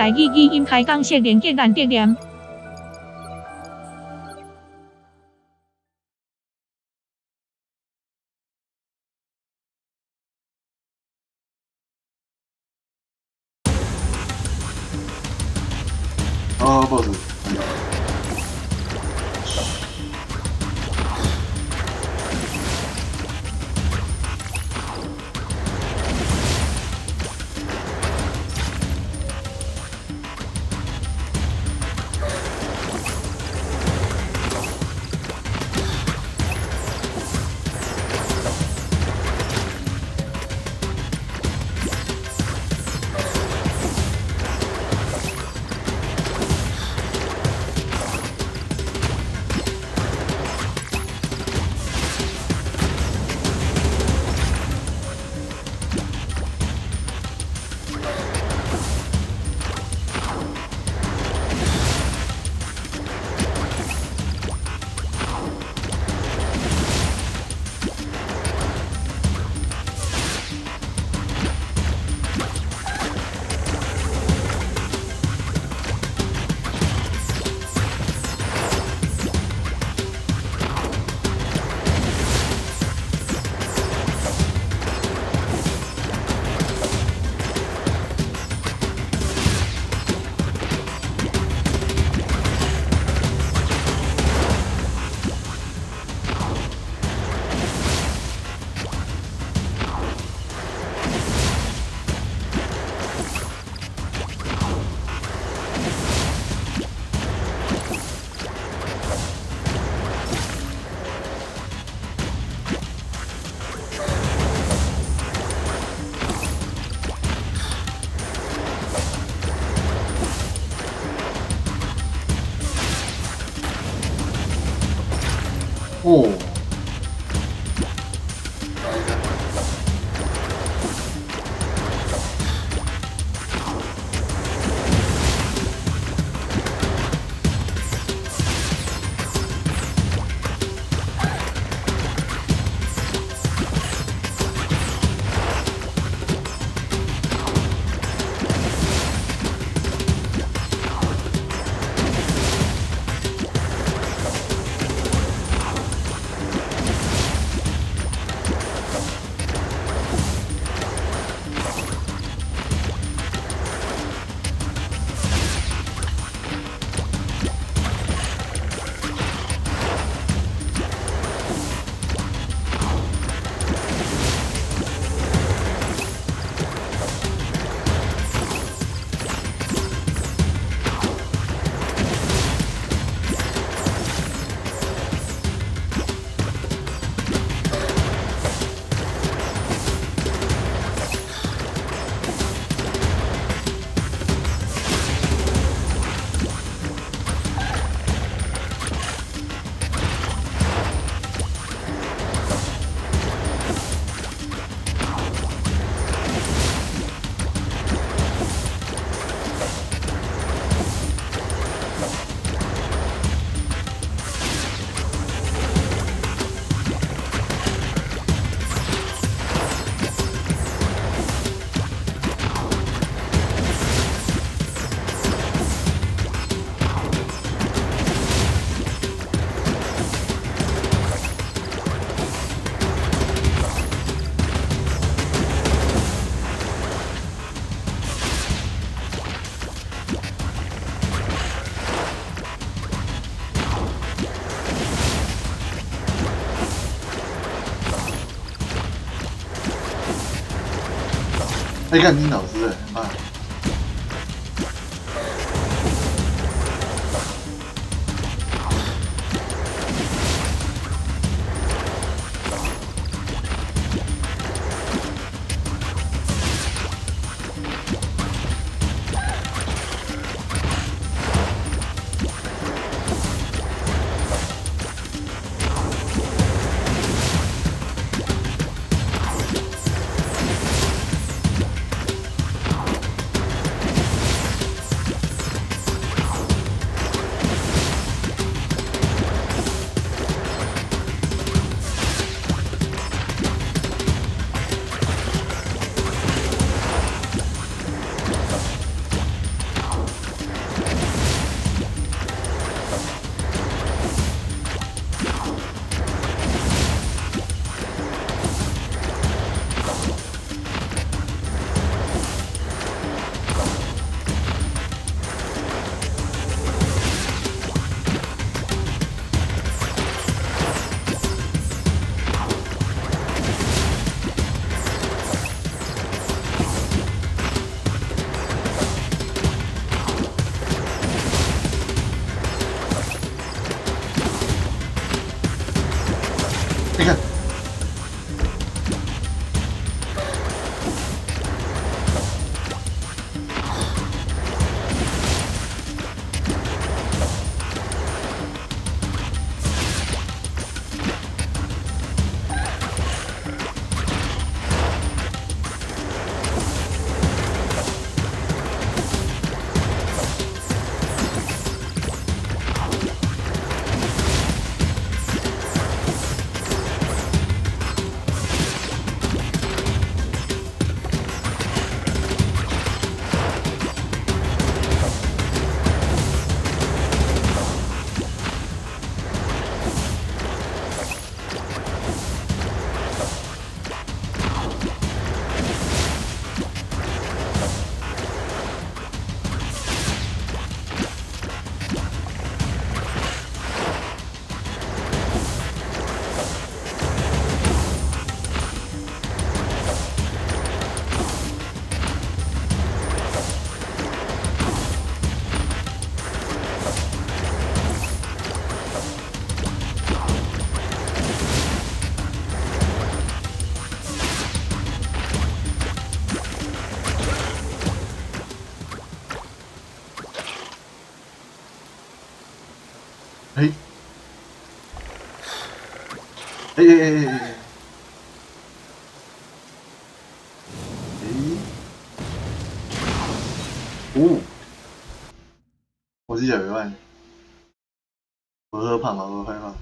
台語語音開講式連結難得念。哦，不好意思。哦。哎，看你老師啊！你看。欸欸欸欸欸欸！欸！哦，我這隻袂歹，無好拍嘛，無歹拍。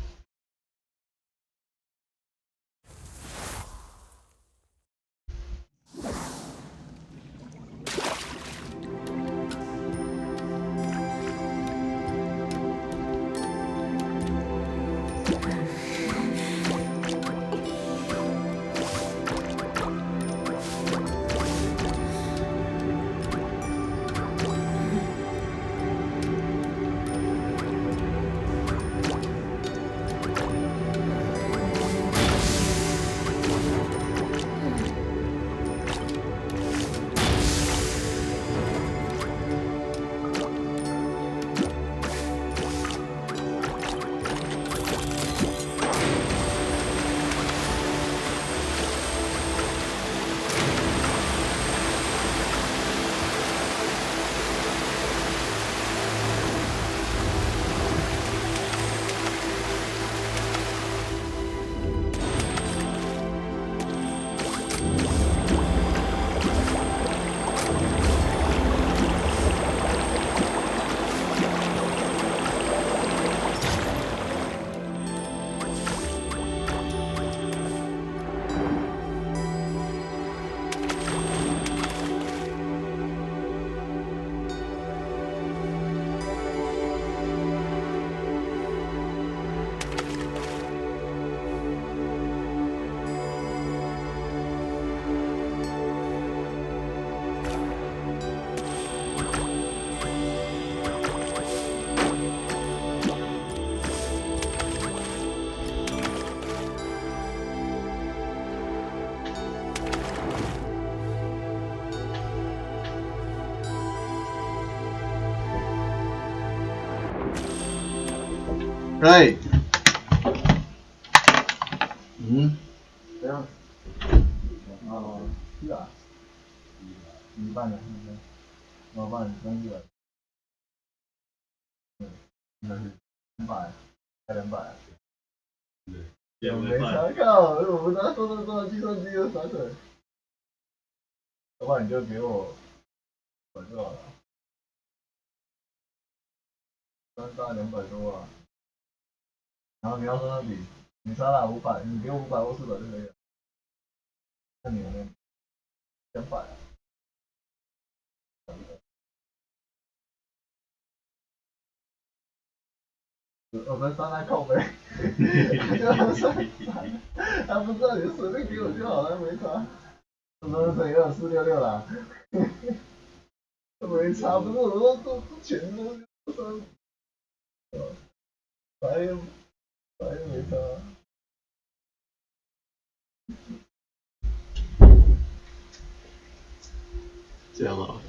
Right。嗯。怎样？哦，是啊。一半的，老板三个。嗯，应该是200，还200。我没查靠，我不知道说这么多计算机有啥水。老板你就給我，我就好了。三200多啊。然後你要說那筆，你刷了500，你給我500或400就可以了。那你有沒有200啊？我們上來靠北，他不知道你隨便給我就好了，沒差。我說乘以二466啦，沒差，不是我說這錢都算，反正沒差。這樣啊。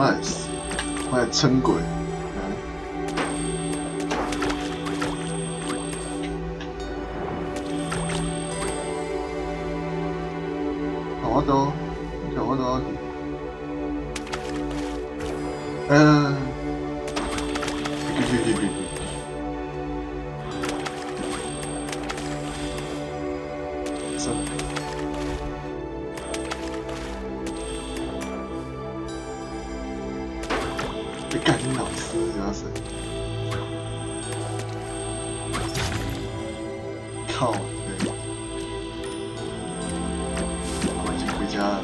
我會撐過。我都，我都，嗯，去去去去去，是。幹你老師，主要是，靠！對，我已經回家了。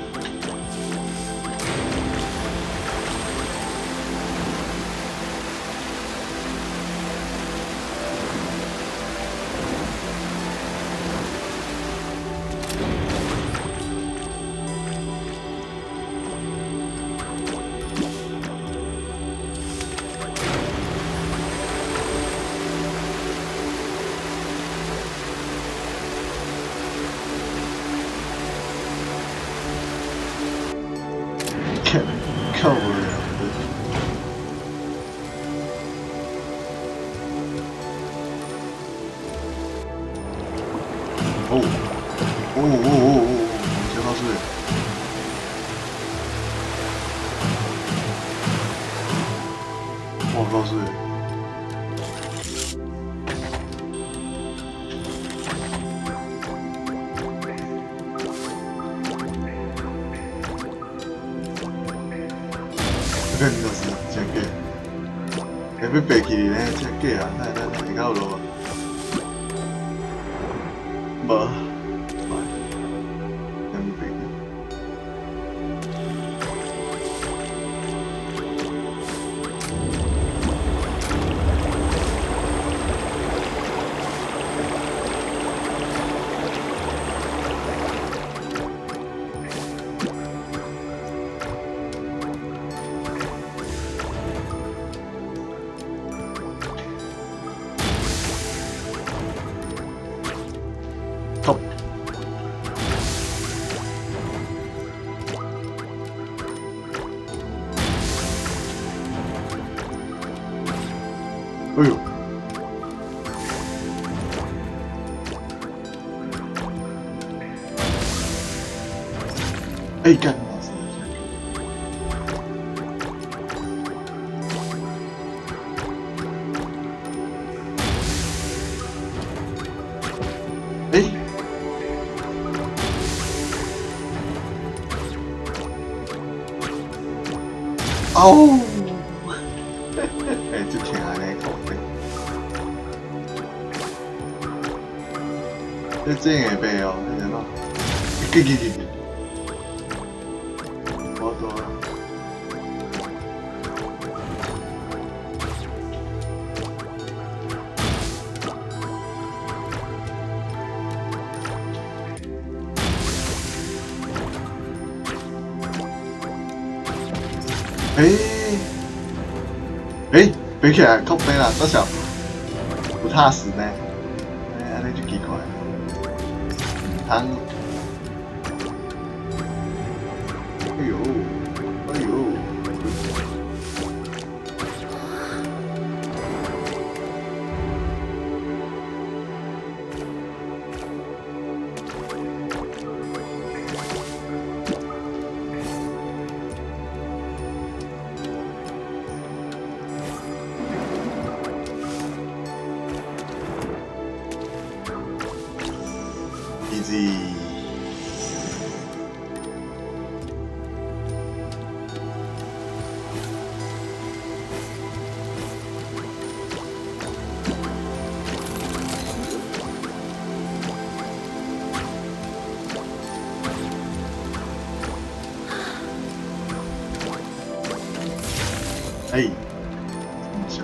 靠不了。哦哦哦哦哦！先到这里。我告诉你。这个是真假？会要白起呢？真假啊！来来来，下有路啊？无，无，还没白去。Top。哎呦！哎，幹老師！哎！哦！哎，這聽呢，靠北。這真會白哦，你知影？去去去去！我多。欸欸，別起來，靠北啦，多少？不踏實呢？欸，按呢就奇怪。毋通。哎呦，哎呦。Easy。哎，這麼小。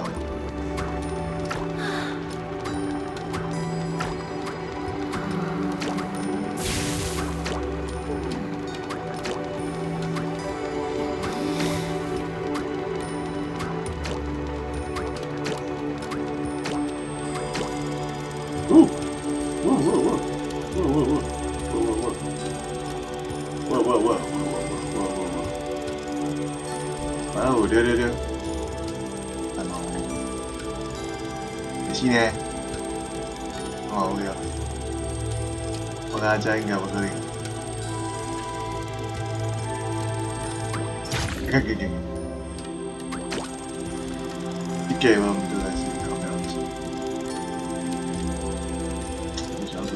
呜呜呜呜呜呜呜呜呜呜呜呜呜呜呜！反正哦，對對對，還蠻會死呢？哦，OK 啊，我感覺這應該無可能。較激進，一計無毋對，但是後壁毋是。你想做？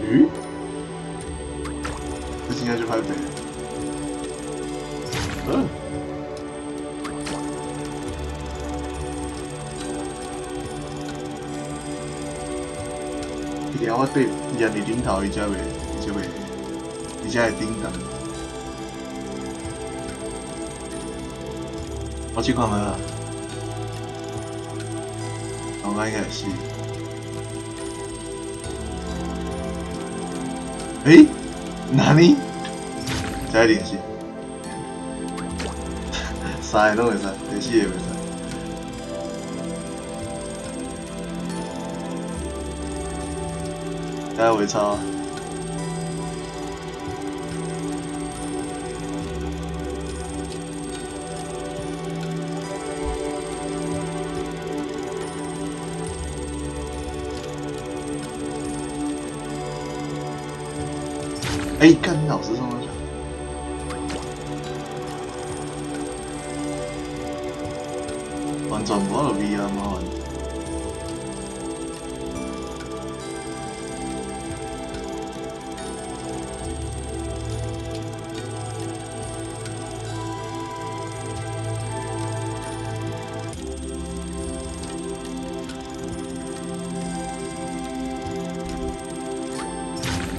魚？這真正就歹爬。嗯。一條我對跛佇頂頭，伊才袂，伊才袂，伊才會頂動。我試看覓啊？我感覺應該會死。欸？哪裡？這一定是。三个攏會使，第四个袂使。這袂差。欸，幹你老師上哪去？完全無法度避啊，麻煩。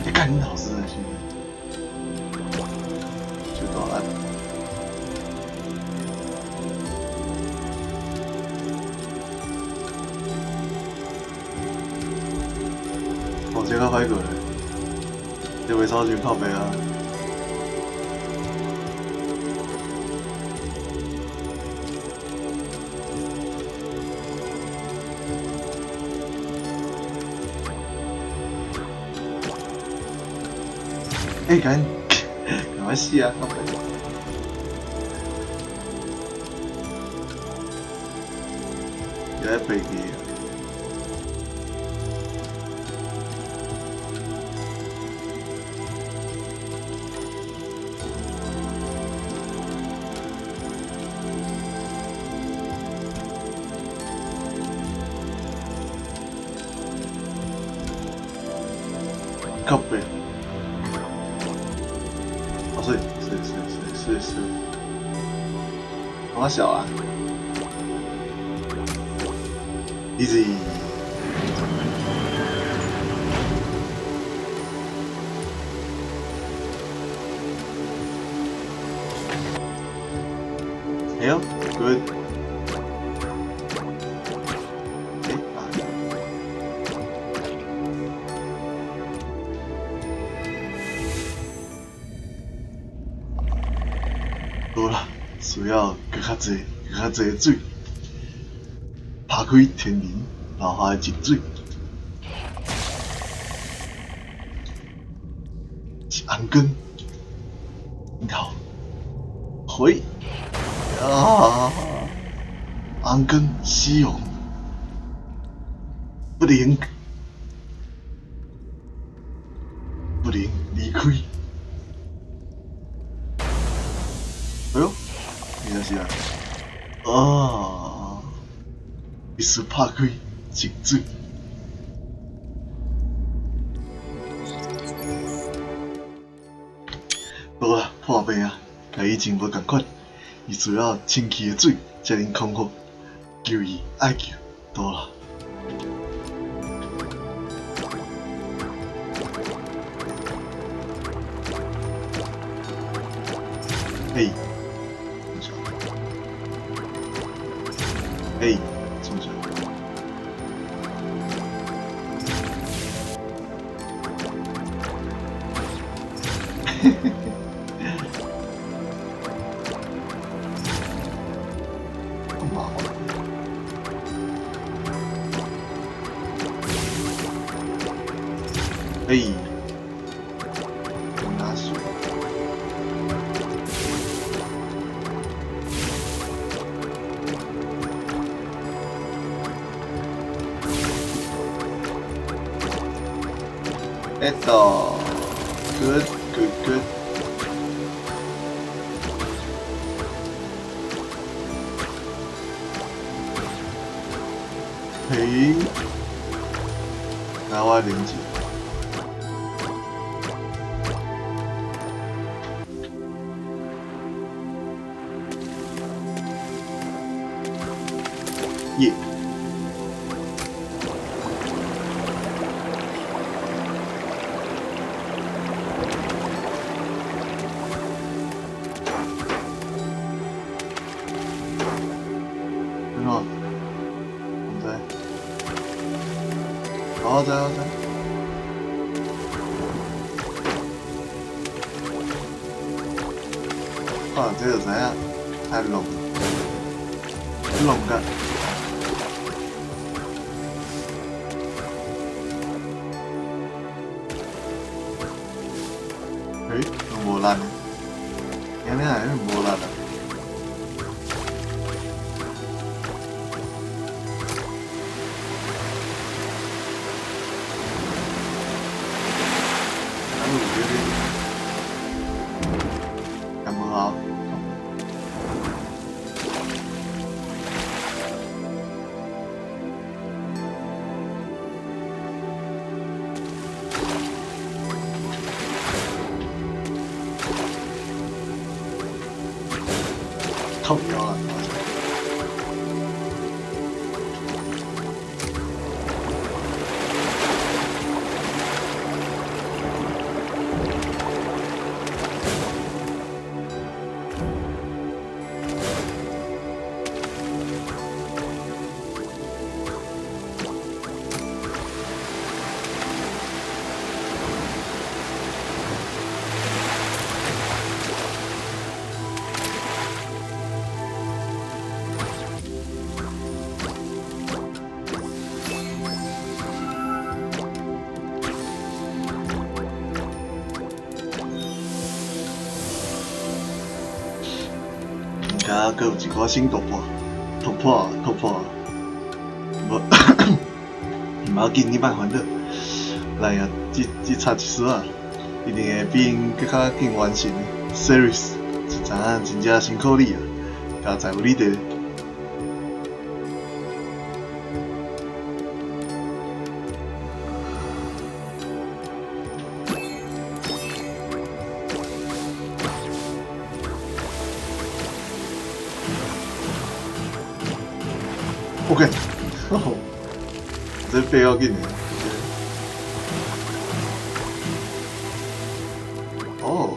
欸，幹你老師的心。就到按。哦，這較歹過，這袂超就靠北啊。欸，趕趕快死啊！靠北。又在飛機啊！靠北。哦，是是是是是是，好小啊！Easy。哎呦，good。哎啊！好啦，需要閣較濟、閣較濟水，拍開天然留下的積水，是紅光，然後火啊，紅光死亡，不能不能離開。哎喲，應該是啊，啊，必須拍開積水。好啦，破病啊，共以前無仝款，伊需要清氣的水才能康復，求伊愛救，多啦。欸，欸，怎麼講？嘿嘿嘿。欸，哪是？えっと，good good good。嘿，那我啉一。耶！安怎？毋知。我知我知。啊，這就知影，愛弄，弄甲。欸，攏無力呢？按呢會無力啊？啊，有這個，也無效。靠腰啊！而家閣有一寡新突破，突破突破，無毋要緊，你莫煩惱。來啊，只差一絲仔，一定會比𪜶閣較緊完成的。Series，就知影真正辛苦你啊，加在有你佇。OK，這飛較緊的。哦。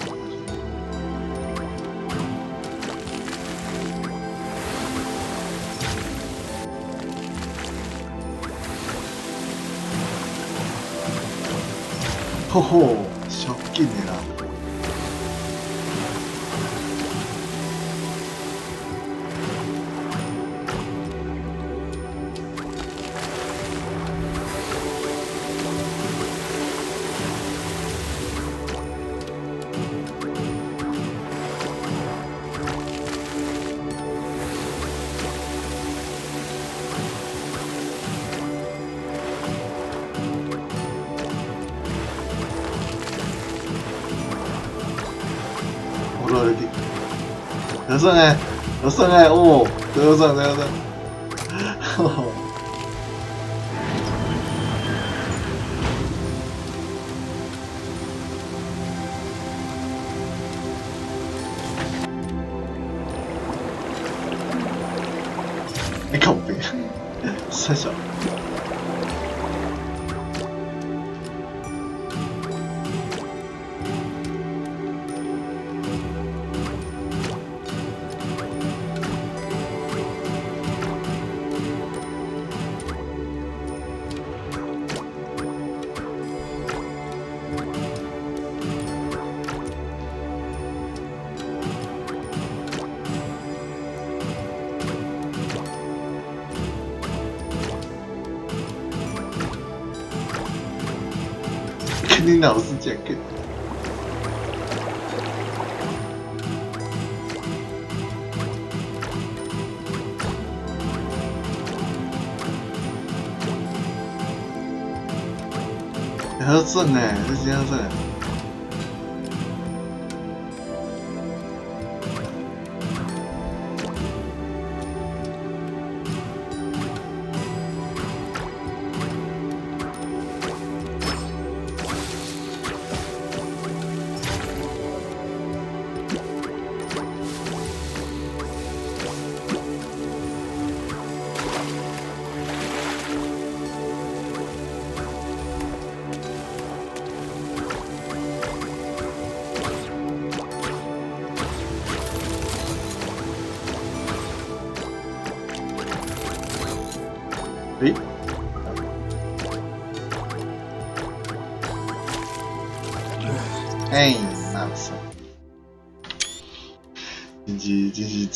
吼吼，超緊的啦！我落嚟啲，有算誒，有算誒，哦，有算有算，吼吼。你靠北，三小。跟你老師講個。好耍呢，這真好耍。欸？欸，垃圾！真是真是带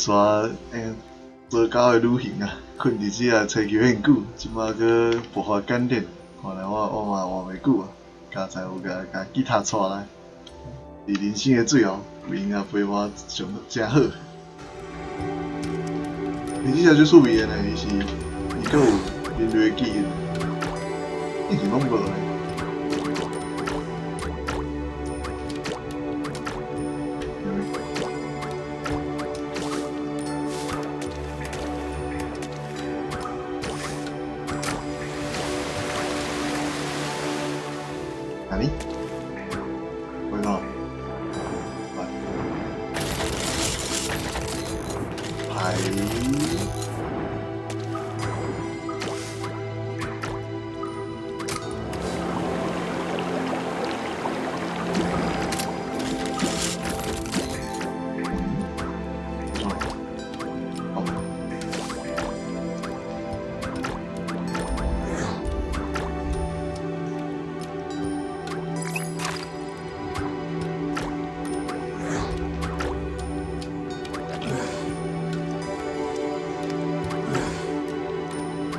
糟糕的旅行啊！困伫遮找球遐久，这摆阁爆发感染，看来我嘛活袂久啊！佳哉有共共吉他带来，伫人生的最后，有闲啊陪伴上诚好。伊这只足趣味的呢，伊是伊阁有人类的记忆，以前拢无呢。哪里？为什么？排。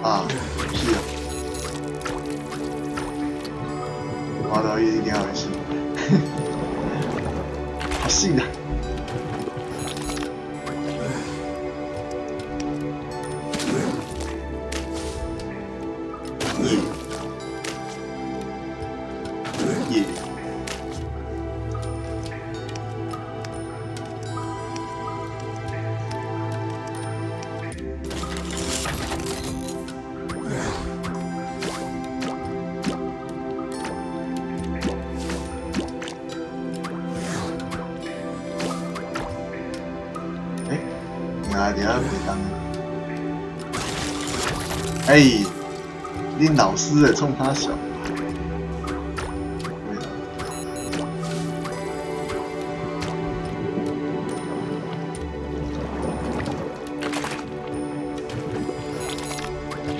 啊，是啊，我到伊一定会死，好死啊！耶耶！欸，伫遐袂当。欸，恁老师会创啥小？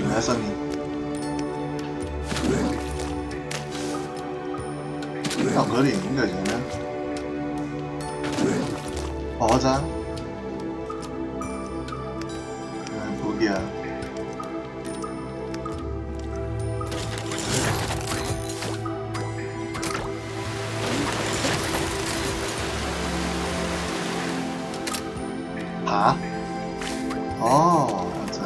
来上你。那合理应该是安尼。哦，我知。无记啊。爬？哦，我知。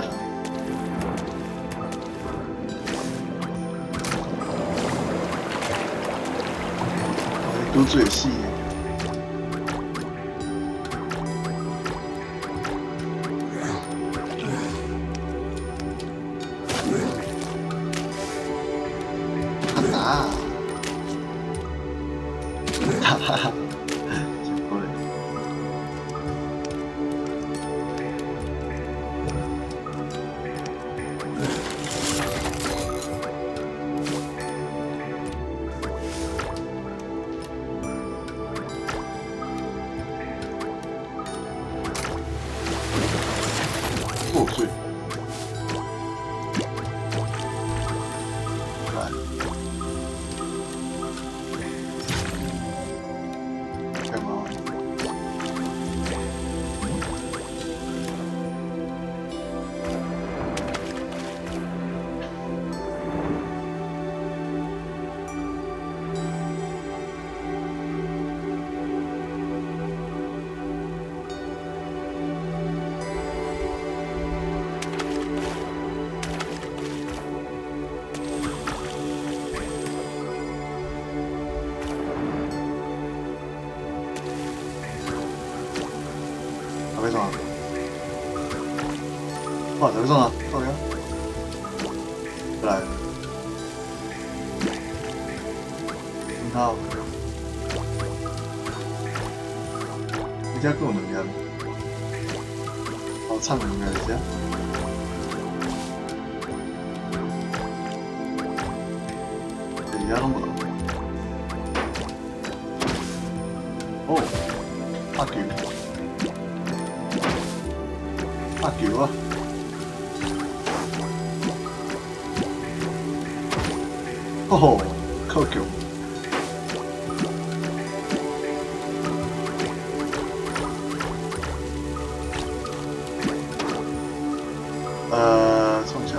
拄水死。啊！哈哈哈！过来。破碎。来。欲创？哇，欲创啊？靠腰。来。好。你遮阁有两粒，好惨两粒伫遮。伫遮拢无。哦，拍球，拍球啊！哦，靠球！冲桥。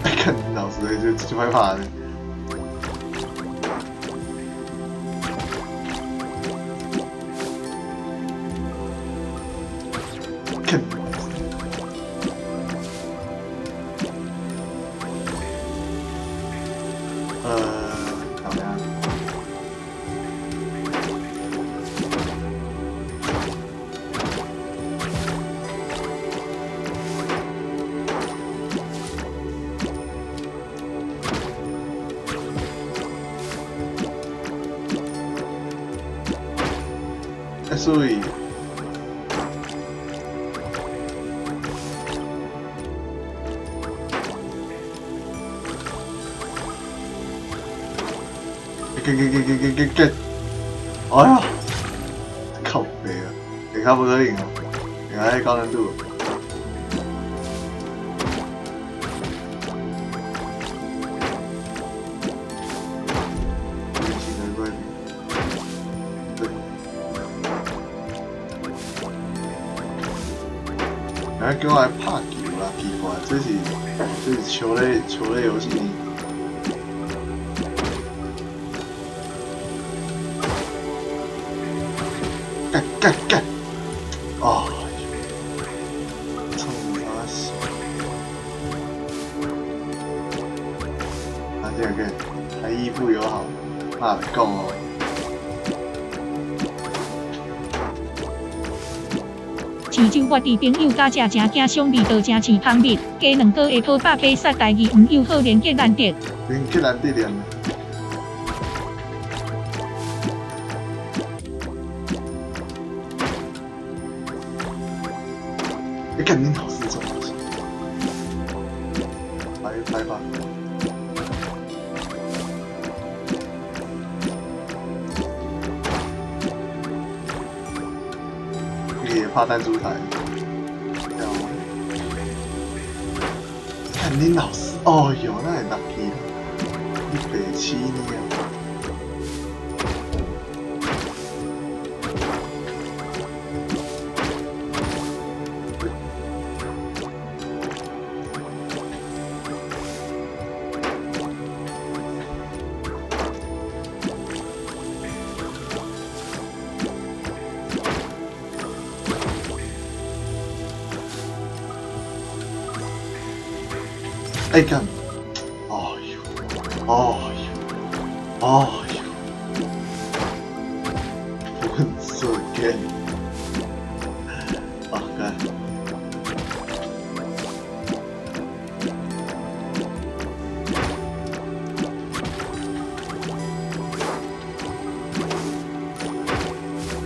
看老师就害怕的。看。好呀。欸，所以。给给给给给给给！哎呀，靠北啊！下跤无可能哦，下跤高难度。来叫我来拍球啦，奇怪，这是球类游戏。干干干！哦，冲啥小？啊，这个台艺不友好，啊，讲哦。饲酒我伫朋友家食，真惊伤味道，真像蜂蜜。加两个下晡180台语毋友好，连结难得。连结难得连。你干恁老师做啥？来来吧。你也怕弹珠台？看恁老师，哦哟，那会落去啦！你白痴呢啊！哎干！哎呦，哎呦，哎呦！Once again，啊干！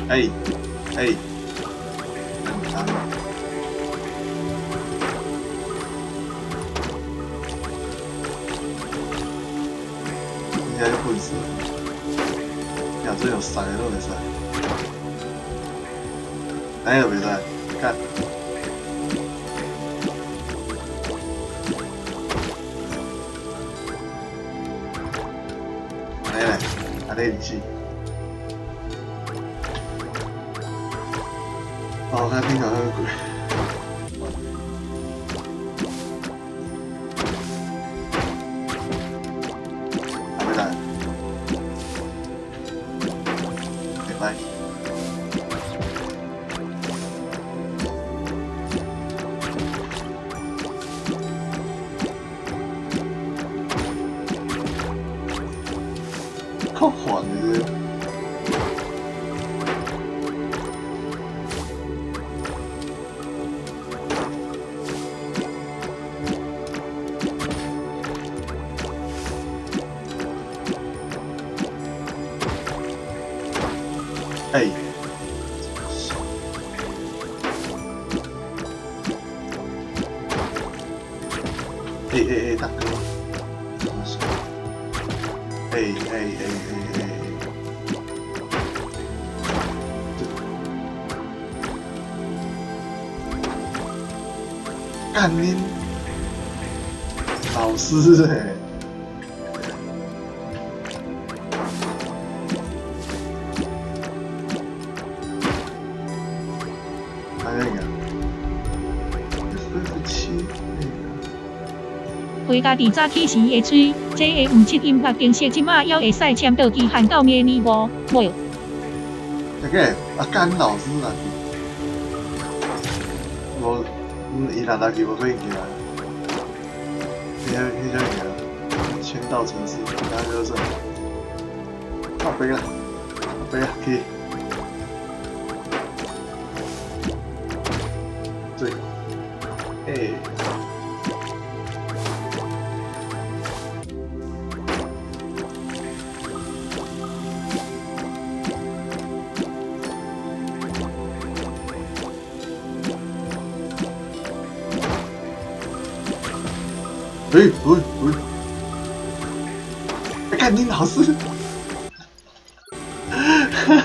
哎哎，简单。应该就混死了。呀，这有塞都袂使，哎都袂使，干。按呢咧，按呢就是。哦，我听到那个鬼。还没来。較煩的。欸。欸欸欸，大哥。欸欸欸欸欸！幹恁老師欸！還那個47那個。回家己早起時會吹，這个毋拭音樂程式這馬猶會使簽到期限到明年5月。這個啊，幹老師啊！無，伊若來去無可能起來。彼彼種個簽到程式，敢叫做？靠北啦，靠北啊，去。對，欸。喂喂喂！幹你老師！哈哈。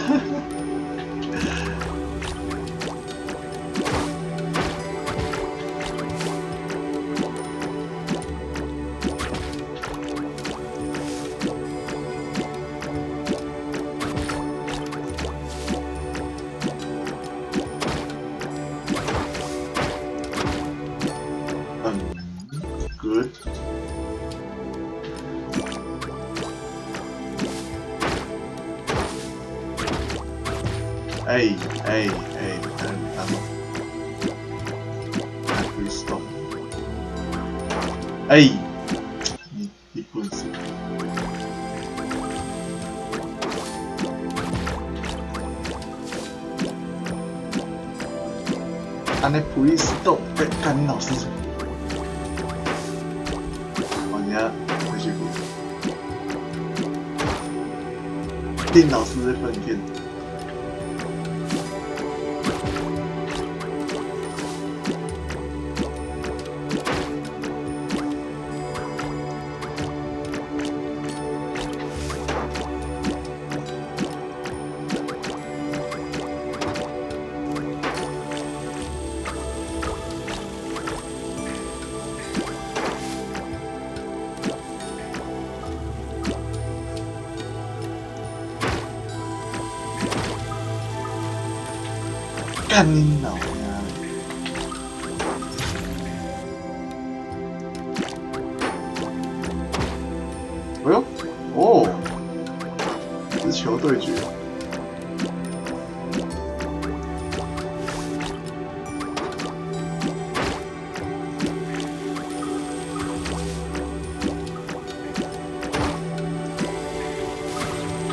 Good。哎哎哎，等等，please stop。哎，你笨死！按呢 please stop，哎，幹你老師！我而家回去。丁老師的分片。幹你老娘！哎呦，哦，是球對決。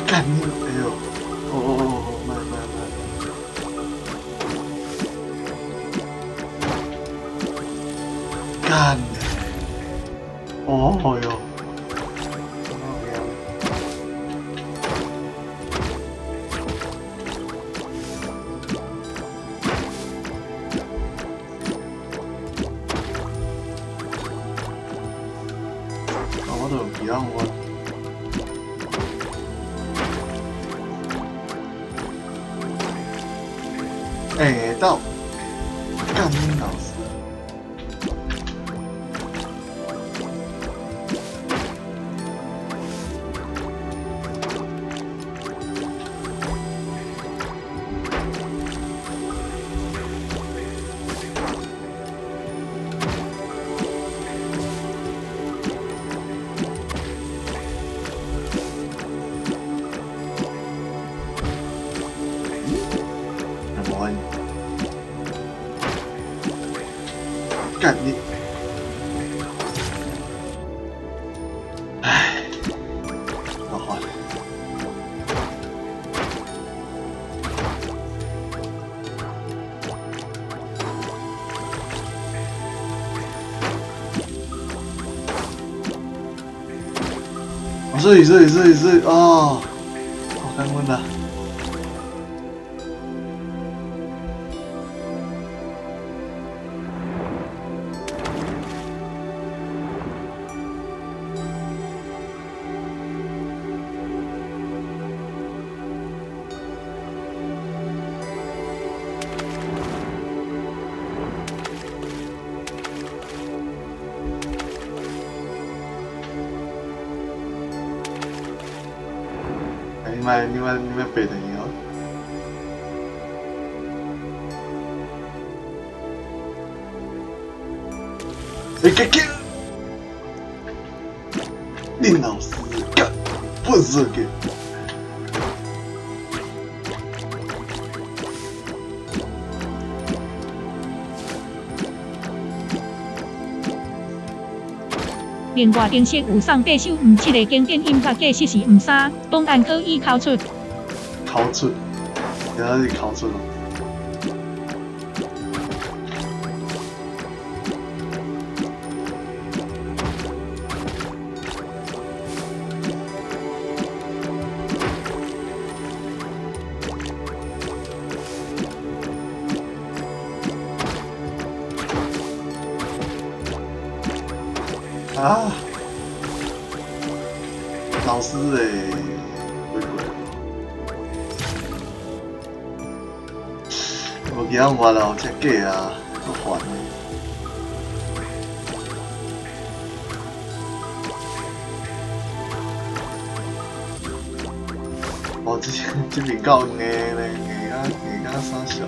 幹你！哎呦，哦哦哦，慢慢慢。幹！哦喲！啊，我都其他我。欸，到幹你老師！無水水水水哦，好感恩啦！你莫你莫你莫白转去哦。欸，给给，你老师干，不是给。另外，程式有送八首毋七个经典音乐解释是毋三，档案可以拷出。拷出，原来是拷出哦。啊！老师欸，鬼鬼，无其他办啦，真假啊，足烦的。哦，这这边够硬咧，硬甲硬甲啥小？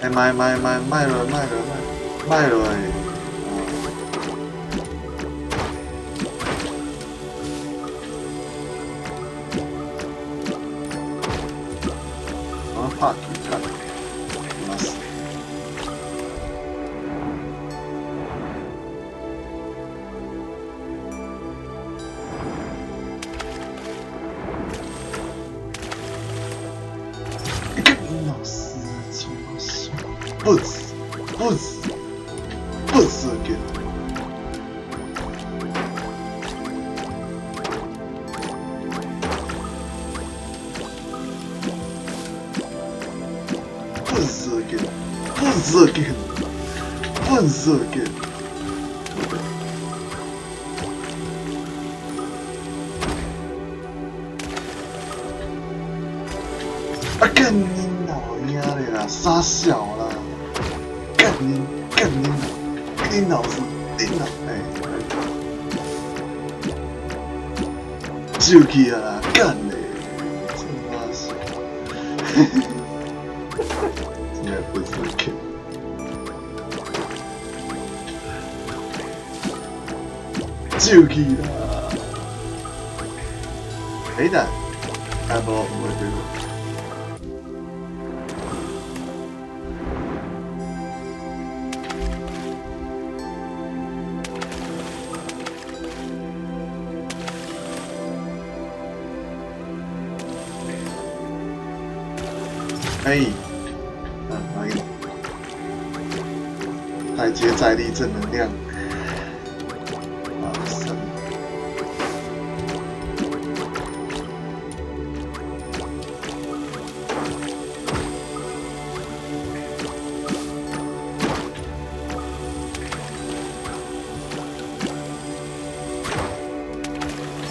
欸，卖卖卖卖落卖落卖卖落！我拍去拍，嘛是。老师，怎么说？不止，不止，不止给。不止给，不止给，不止给。啊！干你老娘的啦，啥小啦！干你干你你老师，你老哎，就去啊啦，干嘞！真妈小，真的不是去，就去啦！哎的，啊无，无对。哎，啊，哪里？台阶在力正能量，啊，神！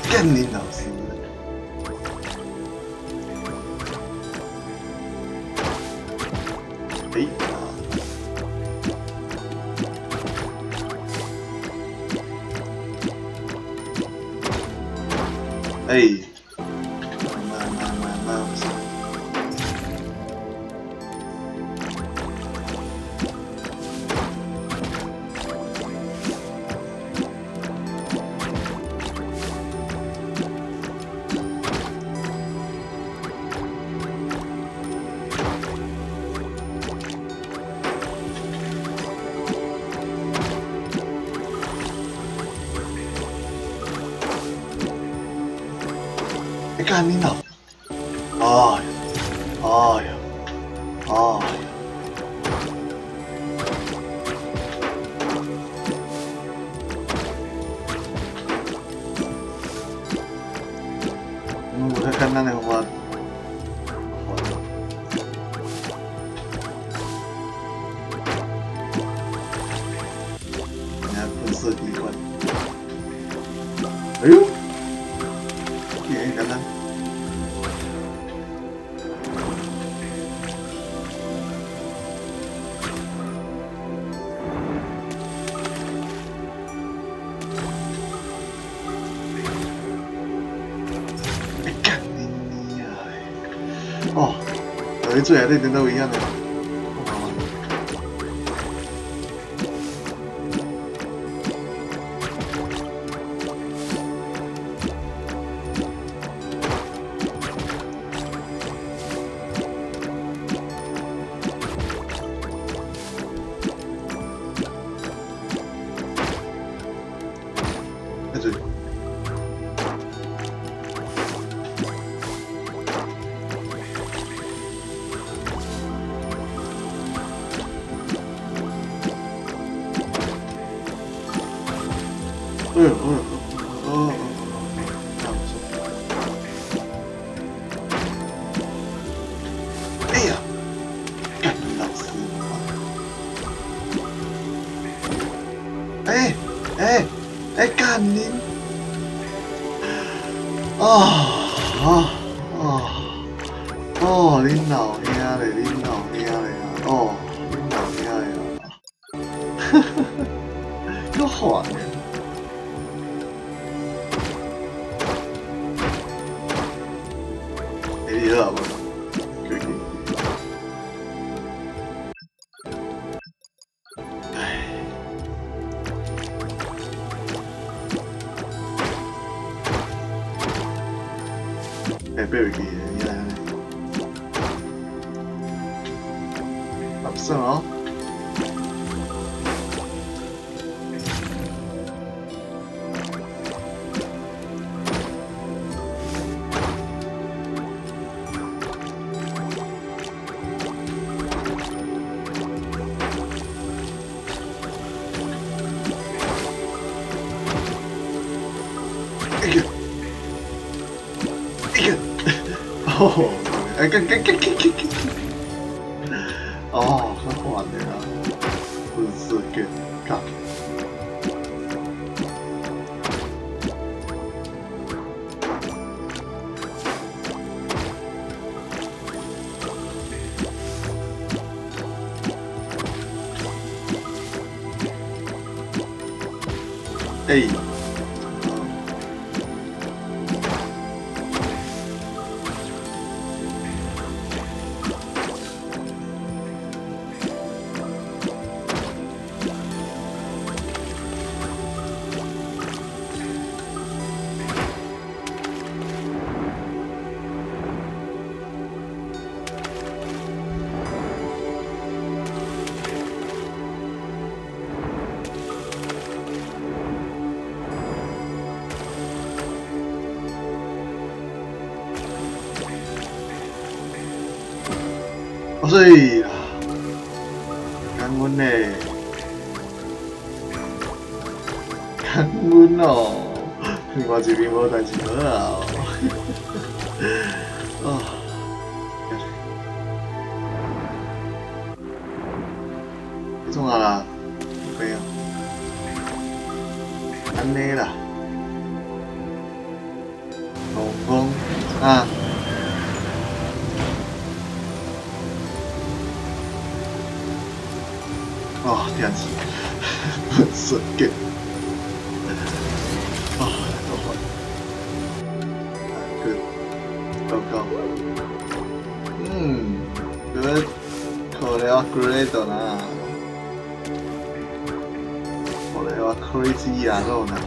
干你老师！哎，哎，慢慢慢慢。幹你老！哎呀，哎呀，哎呀！無較簡單的方法。你看噴射第一關，哎呦，竟然簡單。哦，落去水內底顛倒危險的。哎對。哎呦哎呦哦哦哦，哎呀，幹老師！哎哎哎，幹你！啊啊啊！哦，恁老兄咧，恁老兄咧啊！哦，恁老兄咧啊！哈哈哈，夠煩的。你好無？唉，欸，爬袂去的，你按呢？合算哦。哦，哎，干干干干干干！哦，較煩的啦，粉色嘅，幹。哎。水啦，感恩嘞，感恩哦，另外一邊無代誌好啊，啊，創啊啦，有病，按呢啦，戆戆啊。哦，電池，神經，啊，都煩，good，糟糕，嗯，good，これはグレートな，これは crazy 野郎だな。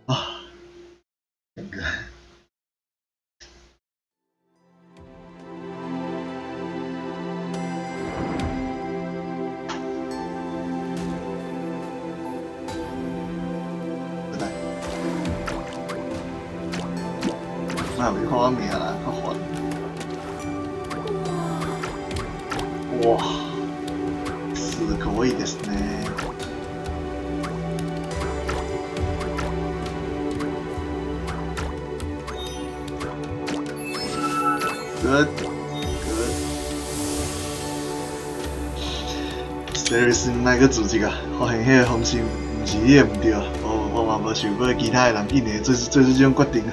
啊！莫予看我名啦，較煩。哇，すごいですね。Good, good. Series 莫閣自責啊！發現彼个方式毋是你的毋對，我嘛無想過其他的人竟然會做出這種決定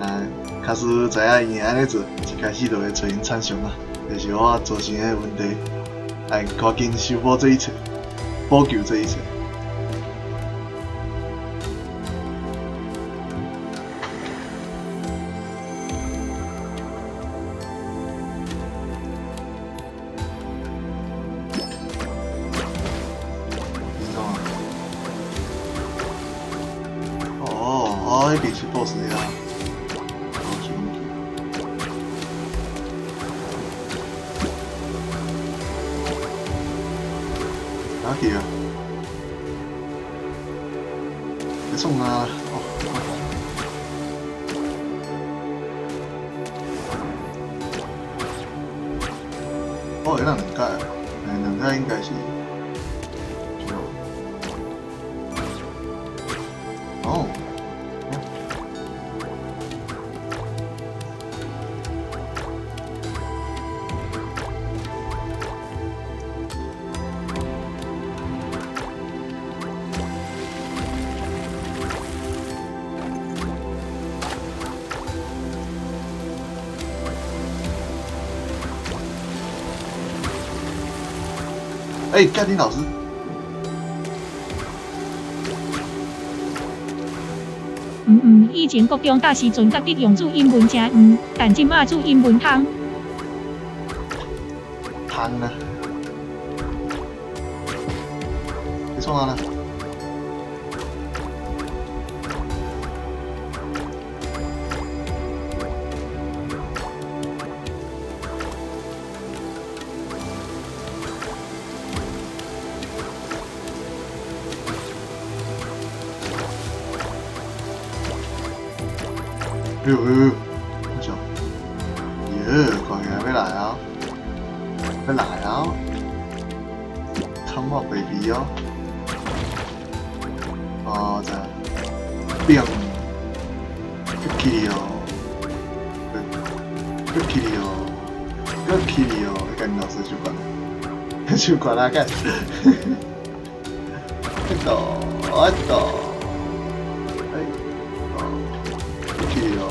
啊！若假使知影伊會按呢做，一開始就會揣𪜶參詳啊，就是我造成的問題，愛趕緊修補這一切，補救這一切。哦，彼邊是 BOSS 呀。哪去啊？你創啊？哦。哦，會當兩改，兩改應該是。哦。欸，蓋丁老師。以前國中教時陣覺得用注音文誠黃，但這馬注音文通。通啊！你創啥啦？哎呦哎呦，好笑！耶，看起來欲來啊，欲來啊！Come on baby 哦！哦，這變，去哦，去哦，去哦！你跟老師就管，就管啦，幹！哎嘚，哎嘚，哎，哦，去哦！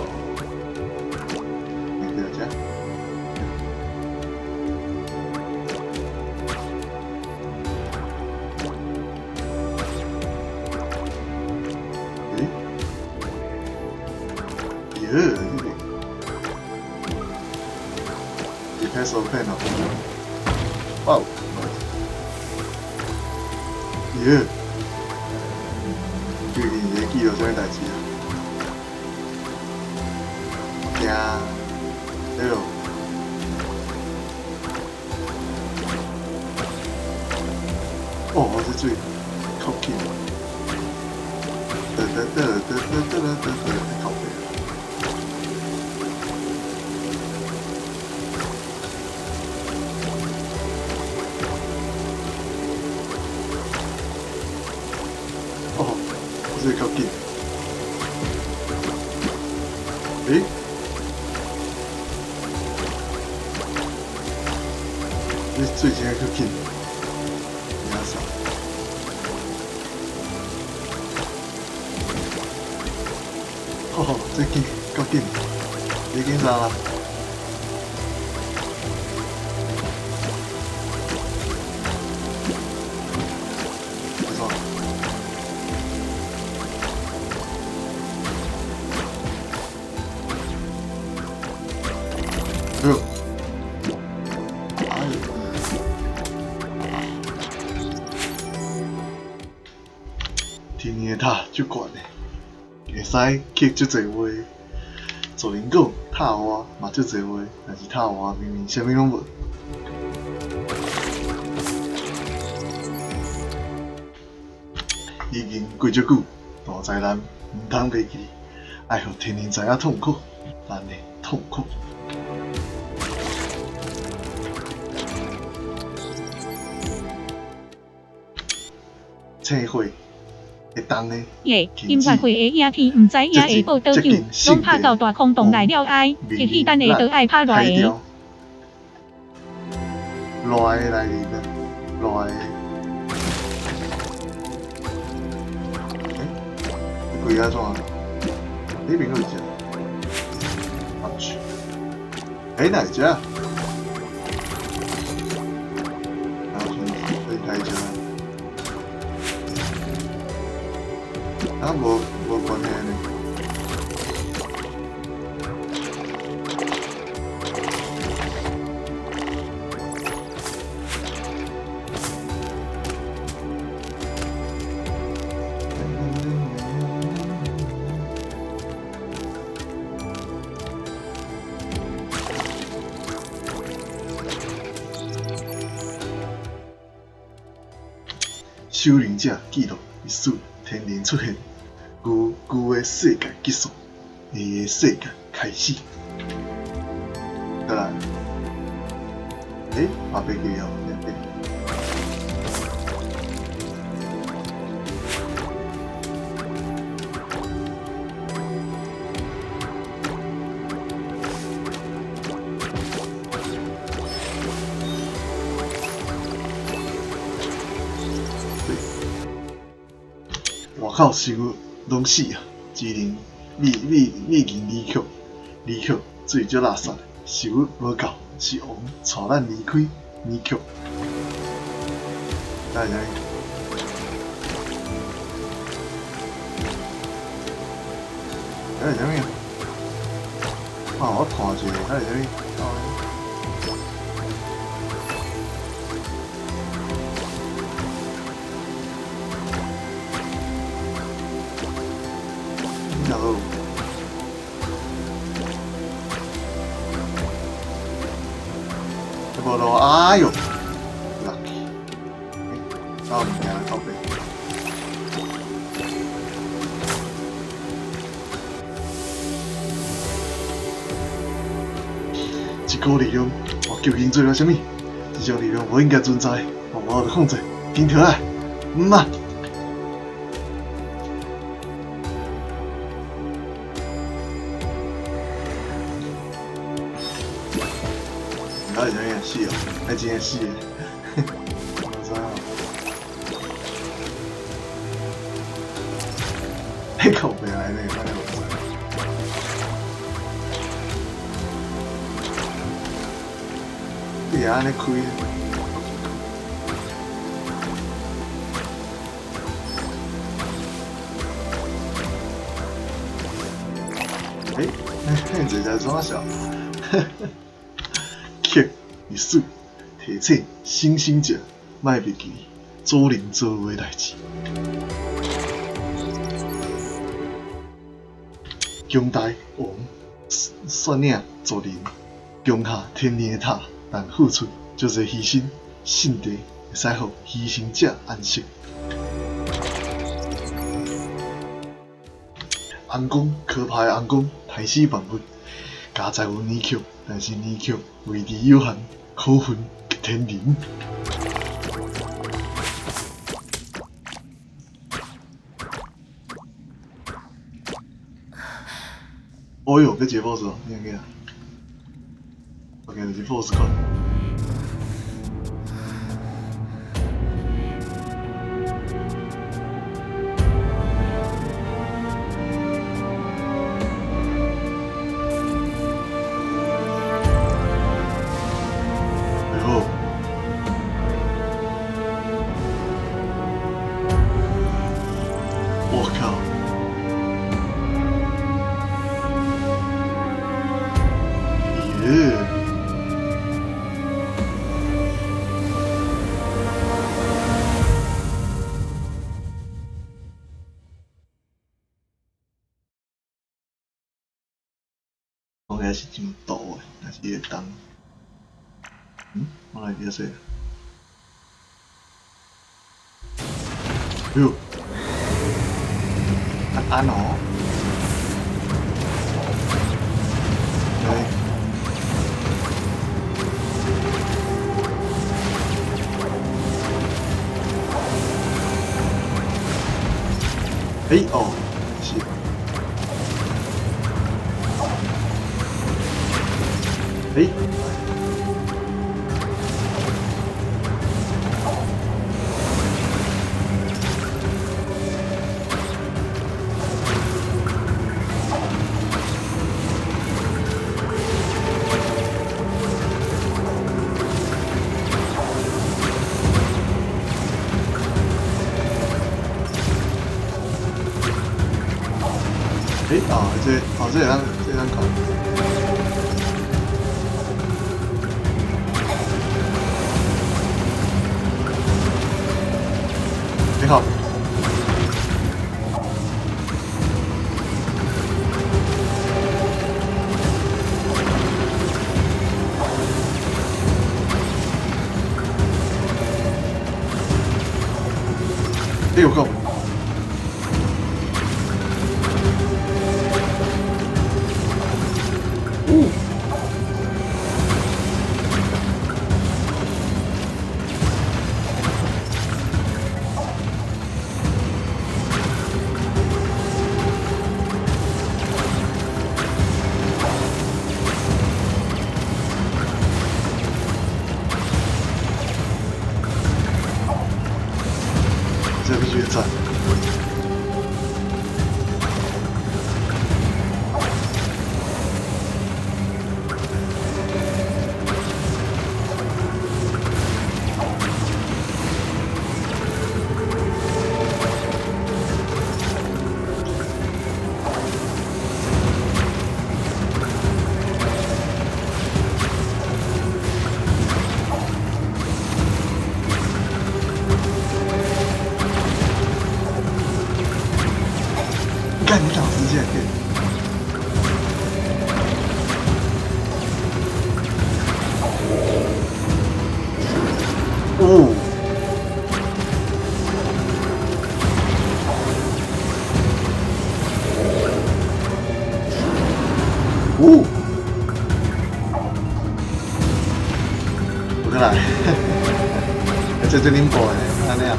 哇！耶！最近会记到啥物代誌啊？驚！哎喲！哦，這水較緊！得得得得得得得得，靠北！這較緊。欸？這水真較緊，領啥？吼吼，這緊，較緊，你緊啥啦？天的塔足懸的，會使刻足濟話。做人講塔外嘛足濟話，但是塔外明明啥物攏無。已經過足久，大災難毋通袂記，愛予天靈知影痛苦。咱的痛苦。青火会当的。耶，音乐会的影片毋知影会播多久，拢拍到大空洞内了哀，激起等下都爱拍热的。热的来临啊，热的。欸，规个怎？那边阁有一只？啊去！欸，哪一只？啊，去哪一只？啊，无关系呢。修灵者记录历史，天灵出现，旧旧的世界结束，新的世界开始。再来，欸，阿伯记哦，两个。外口生物拢死啊！只能美美美人离去，离去水足垃圾的，食物无够，是王带咱离开离去。来来，这是啥物啊？啊，我看一下，这是啥物？哎呦，lucky！到物件靠背。这股力量，我究竟做了啥物？这种力量无应该存在，我无法度控制，紧跳来，毋啊！到底啥物死哦？还真会死的，我知影。迄靠背来呢，我就无知。你会按呢开？欸，这在创啥？克历史提醒醒醒者，莫忘记祖灵做过的代志。强大王率领族人攻下天灵的塔，但付出足济牺牲，圣地会使予牺牲者安息。红光可怕的红光，杀死万物，加载有年曲，但是年曲位置有限，可分天灵。哦哟，这一个 boss 哦，你看见？我见就是 boss 款。哎呦！我靠！耶！我遐是真毒的，但是会当。我来伫说。哟，安安哦。來。欸哦，是。欸。欸哦，這哦這會當這會當看。你好。欸有夠。這必須讚。幹你老師竟然可以！哦，哦，我過來，這這恁播的，按呢啊。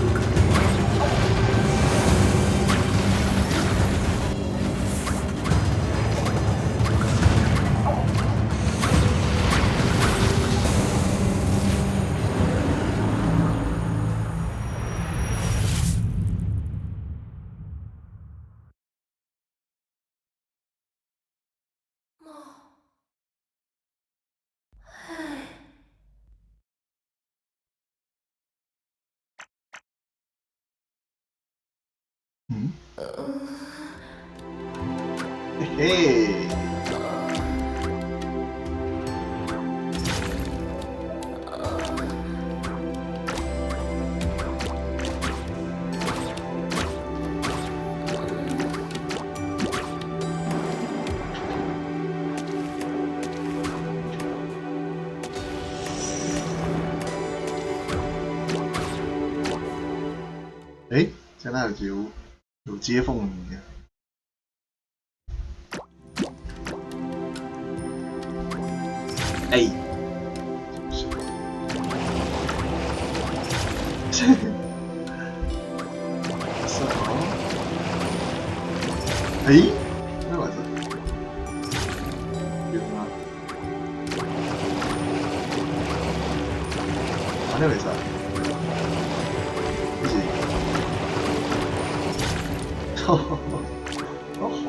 嗯，嘿嘿，欸，這哪有有接縫的物件？欸，什麼？欸，那嘛是？有嗎？啊，那袂使？不是。好煩。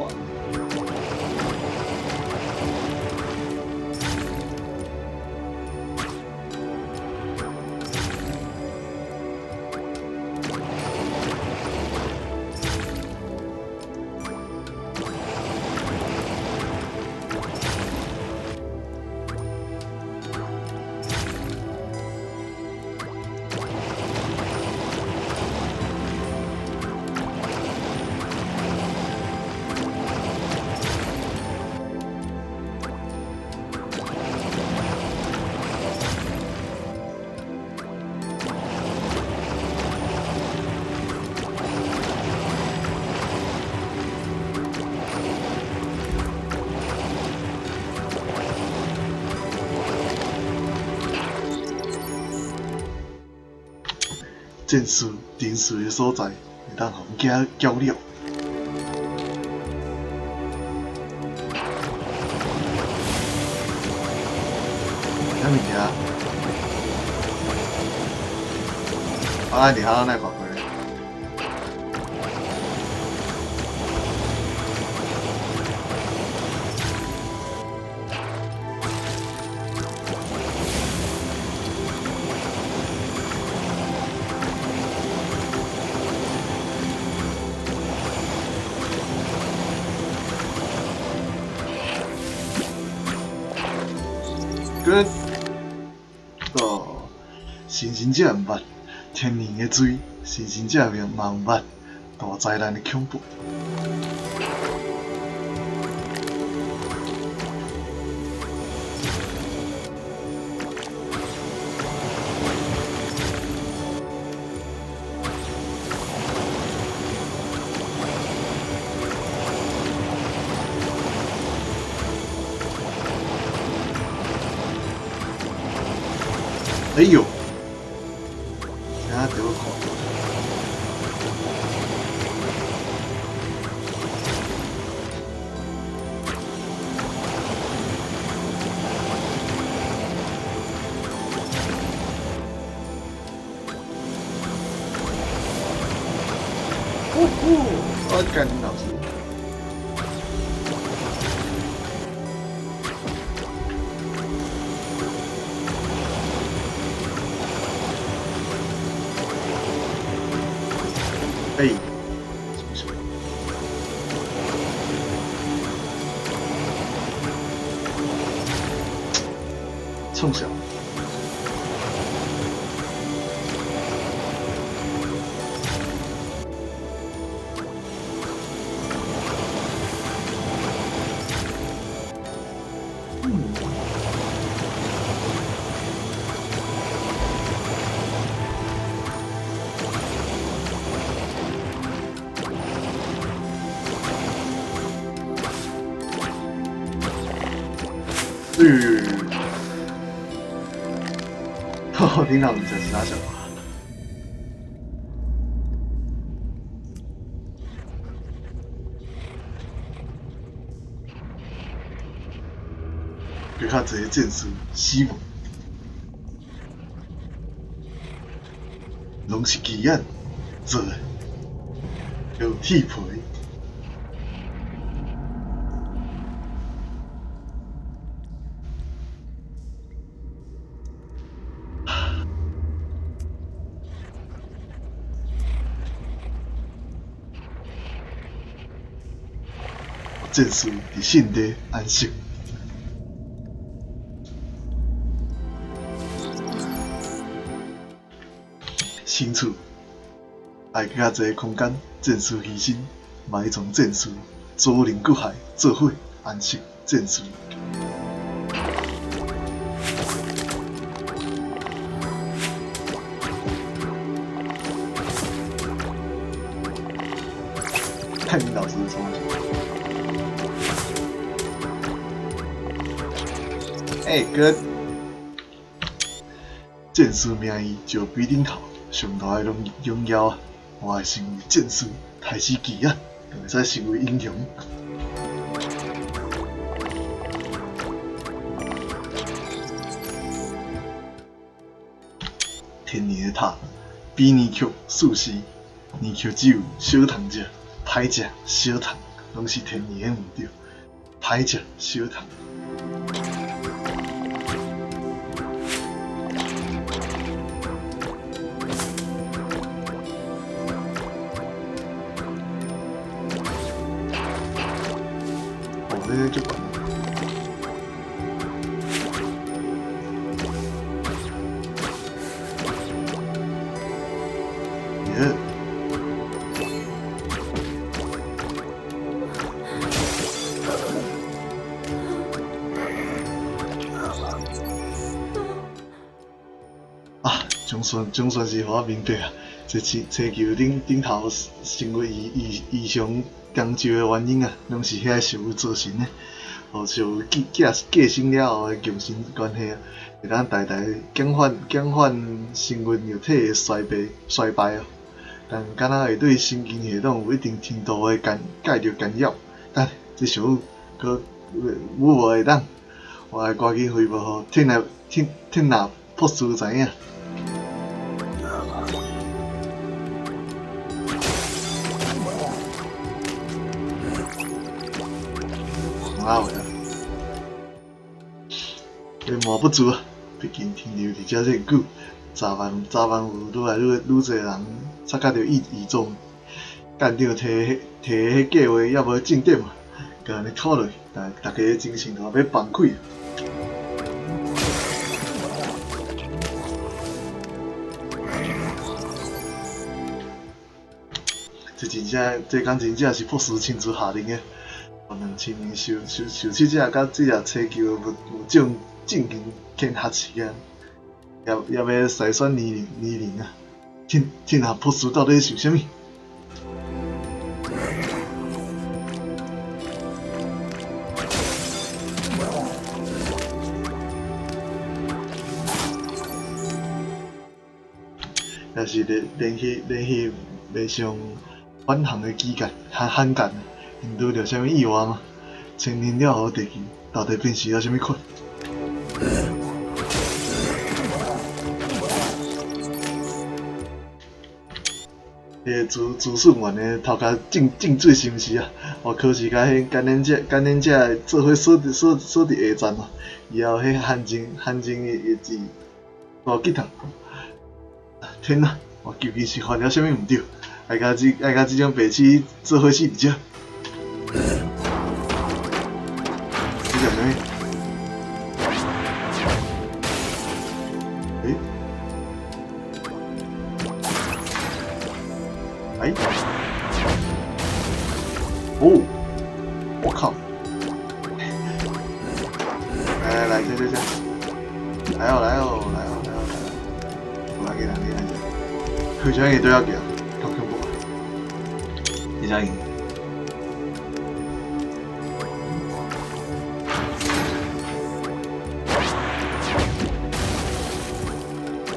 戰士沉睡的所在，會當予阮囝繳了。啥物件？啊，你哈那宝贝。Good。哦，神神者毋捌，天然的水，神神者嘛毋捌，大灾难的恐怖。哎呦！啥对我看？呼呼！我干你老师！哎，冲小。哈，领导你这是啥想法？别看这些战士死亡，攏是鸡眼做的，用铁皮。战士伫圣地安息。身处爱较济空间，战士牺牲，埋葬战士，祖灵骨骸做伙安息战士。看你老师说。欸哥，战士名义石碑顶头上大的荣荣耀啊！我会成为战士，杀死巨啊，就会使成为英雄。天然的塔，比年曲四时，年曲只有小虫食，歹食小虫，拢是天然的毋对，歹食小虫。这就管。耶！啊，总算是予我明白啊！这星球顶头成为异异常成就的原因啊，攏是遐食物造成的，哦，受继继继承了后的共生关系啊，會當大大減緩減緩神韻肉體的衰敗衰敗哦。但敢若會對神經系統有一定程度的干介入干擾。等下，這想閣有無會當？我愛趕緊回報予天納天天納博士知影。哪有啊？這瞞不住啊！畢竟停留佇遮這久，早晚早晚有愈來愈愈濟人察覺著異異狀。艦長提提彼計劃猶無進展嘛，閣按呢拖落去，逐逐家的精神都欲崩潰。這真正，這敢真正是博士親自下令的，予兩千名受受受試者佮這隻星球的物物種進行嵌合試驗，猶猶欲篩選年齡年齡啊！天天下博士到底想啥物？也是連連續連續袂上返航的機件，罕罕見，𪜶拄著啥物意外嗎？千年了後地球到底變成了啥物款？彼个資資訊員的頭殼進進水是毋是啊？我考試共彼感染者感染者做伙鎖佇鎖鎖佇下站哦，以後彼罕見罕見的的字大吉他。天哪！我究竟是犯了啥物毋對？愛共這愛共這種白痴做伙死佇遮？這叫啥物？欸？哎？哦！我靠！來來來，這這這！來哦來哦來哦來哦來哦！我來給來給來這，佢想伊對我叫，夠恐怖啊！你想贏？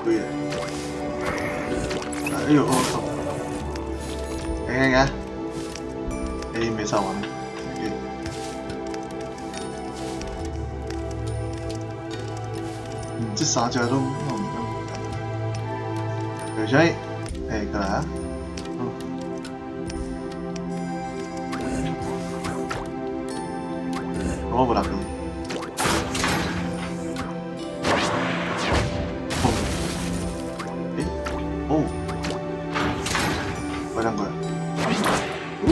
對啊！哎呦我靠！來來來，哎，沒殺完。嗯，這三隻攏攏攏，有啥？哎，過來啊！嗯。我無落去。哦。欸？哦。我兩個。嗚。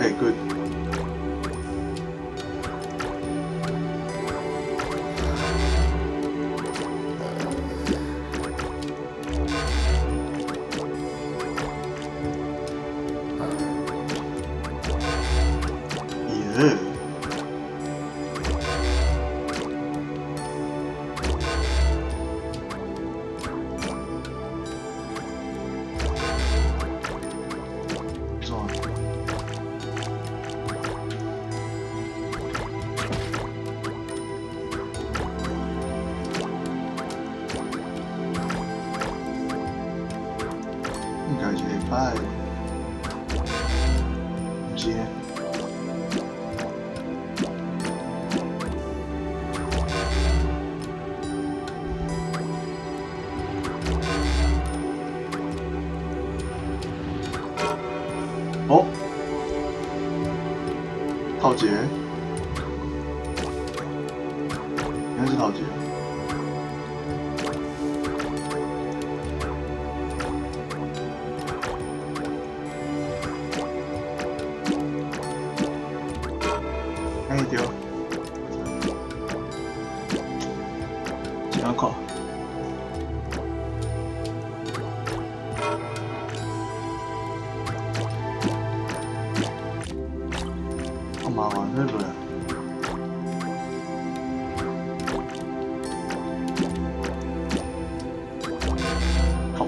欸，good。耶！怎？應該是會歹，毋是呢？哦，頭一个，應該是頭一個。哎對，怎看？好麻煩，對不對？好。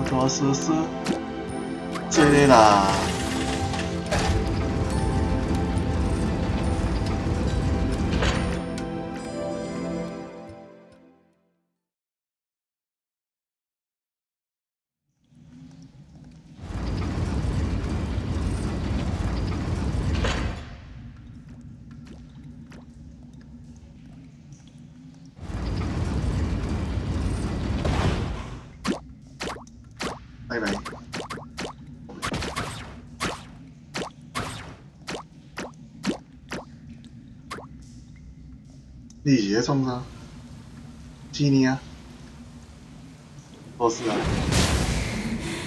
哆嗦嗦，這个啦。拜拜。你是咧创啥？几年啊？无事啊？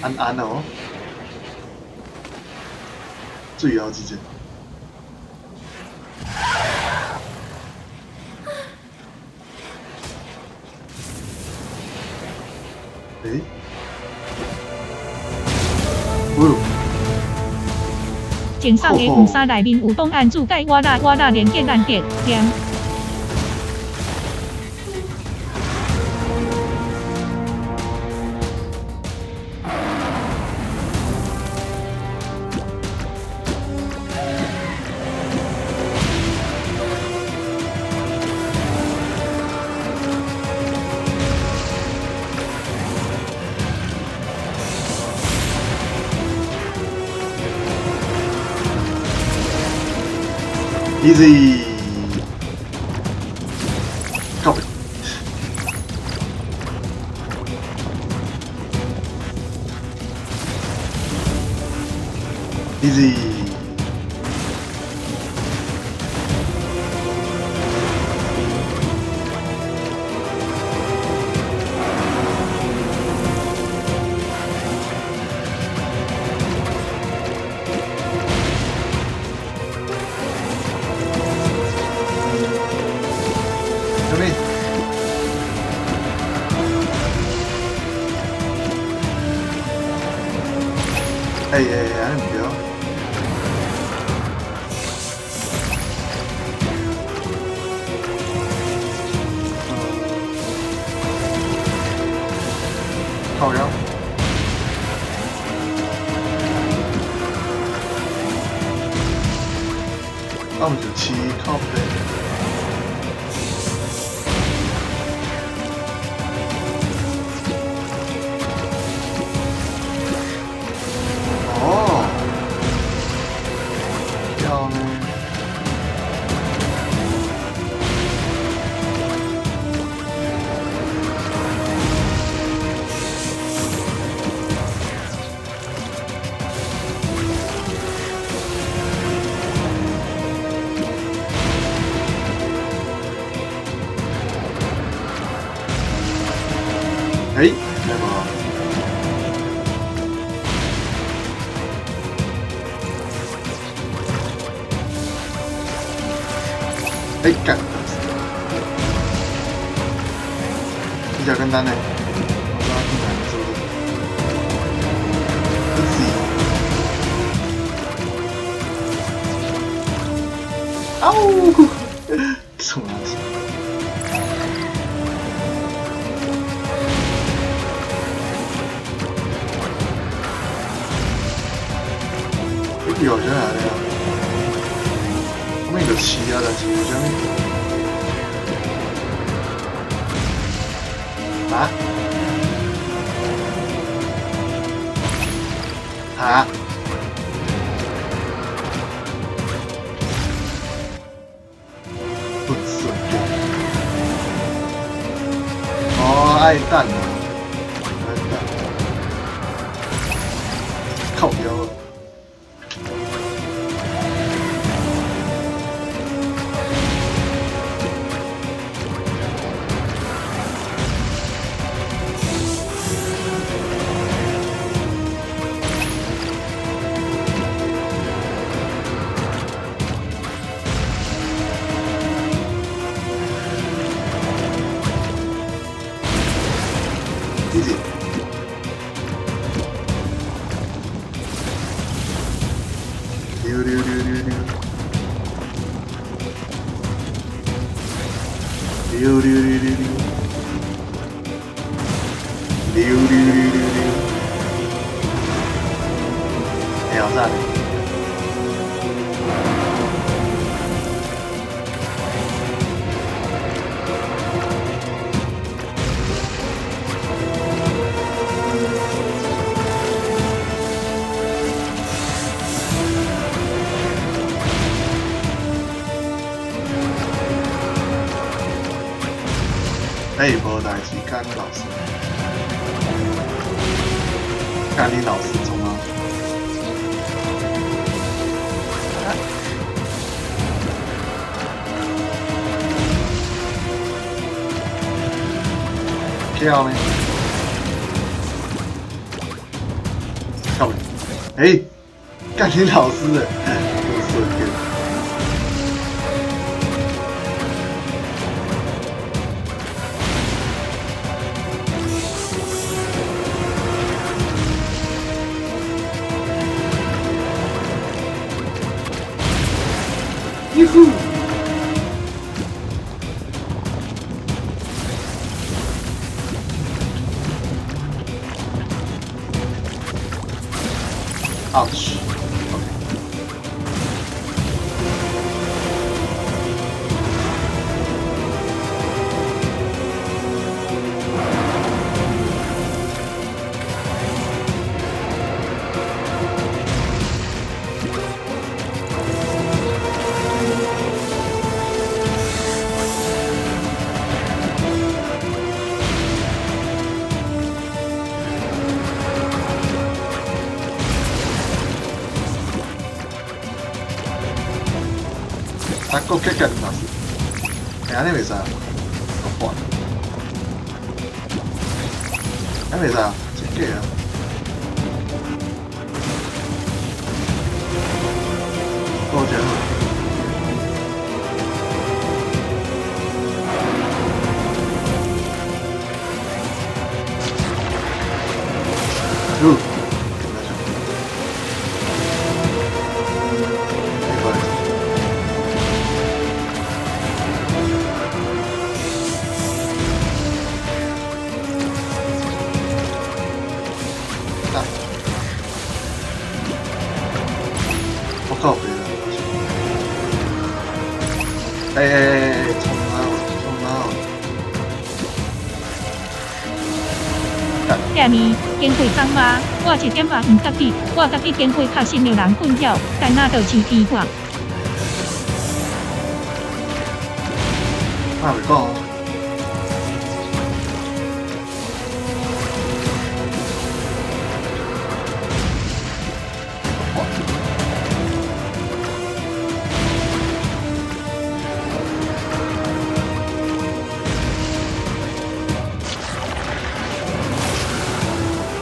安安哦。最後一隻。欸？哦。前送的黄衫内面有档案注解，我啦我啦连结咱结念。 Easy，靠北。Easy。哎哎哎，按呢毋對。靠腰。那我們就騎靠北。欸，那個，欸，幹，比較簡單呢，我知道難做的，不是。嗷，什麼東西？有啥来啊？我面就饲啊，但是有啥物？啊？啊？笨色的。哦，愛蛋啊，愛蛋，靠腰。Easy。溜溜溜溜溜，溜溜溜溜溜，溜溜溜溜溜。挑戰。欸，無代誌，干你老師，干你老師創啊？跳呢？跳沒？欸，幹你老師欸！我隨便。喲呼！Ouch！啊，閣結結老師，欸，按呢袂使，我看，按袂使，這假啊！多謝。嗚。我靠別啦！欸欸欸，衝啊！衝啊！聽呢，經過昨晚，我一點也毋覺得，我家己經過較深的人困擾，但那就是天破。那袂講。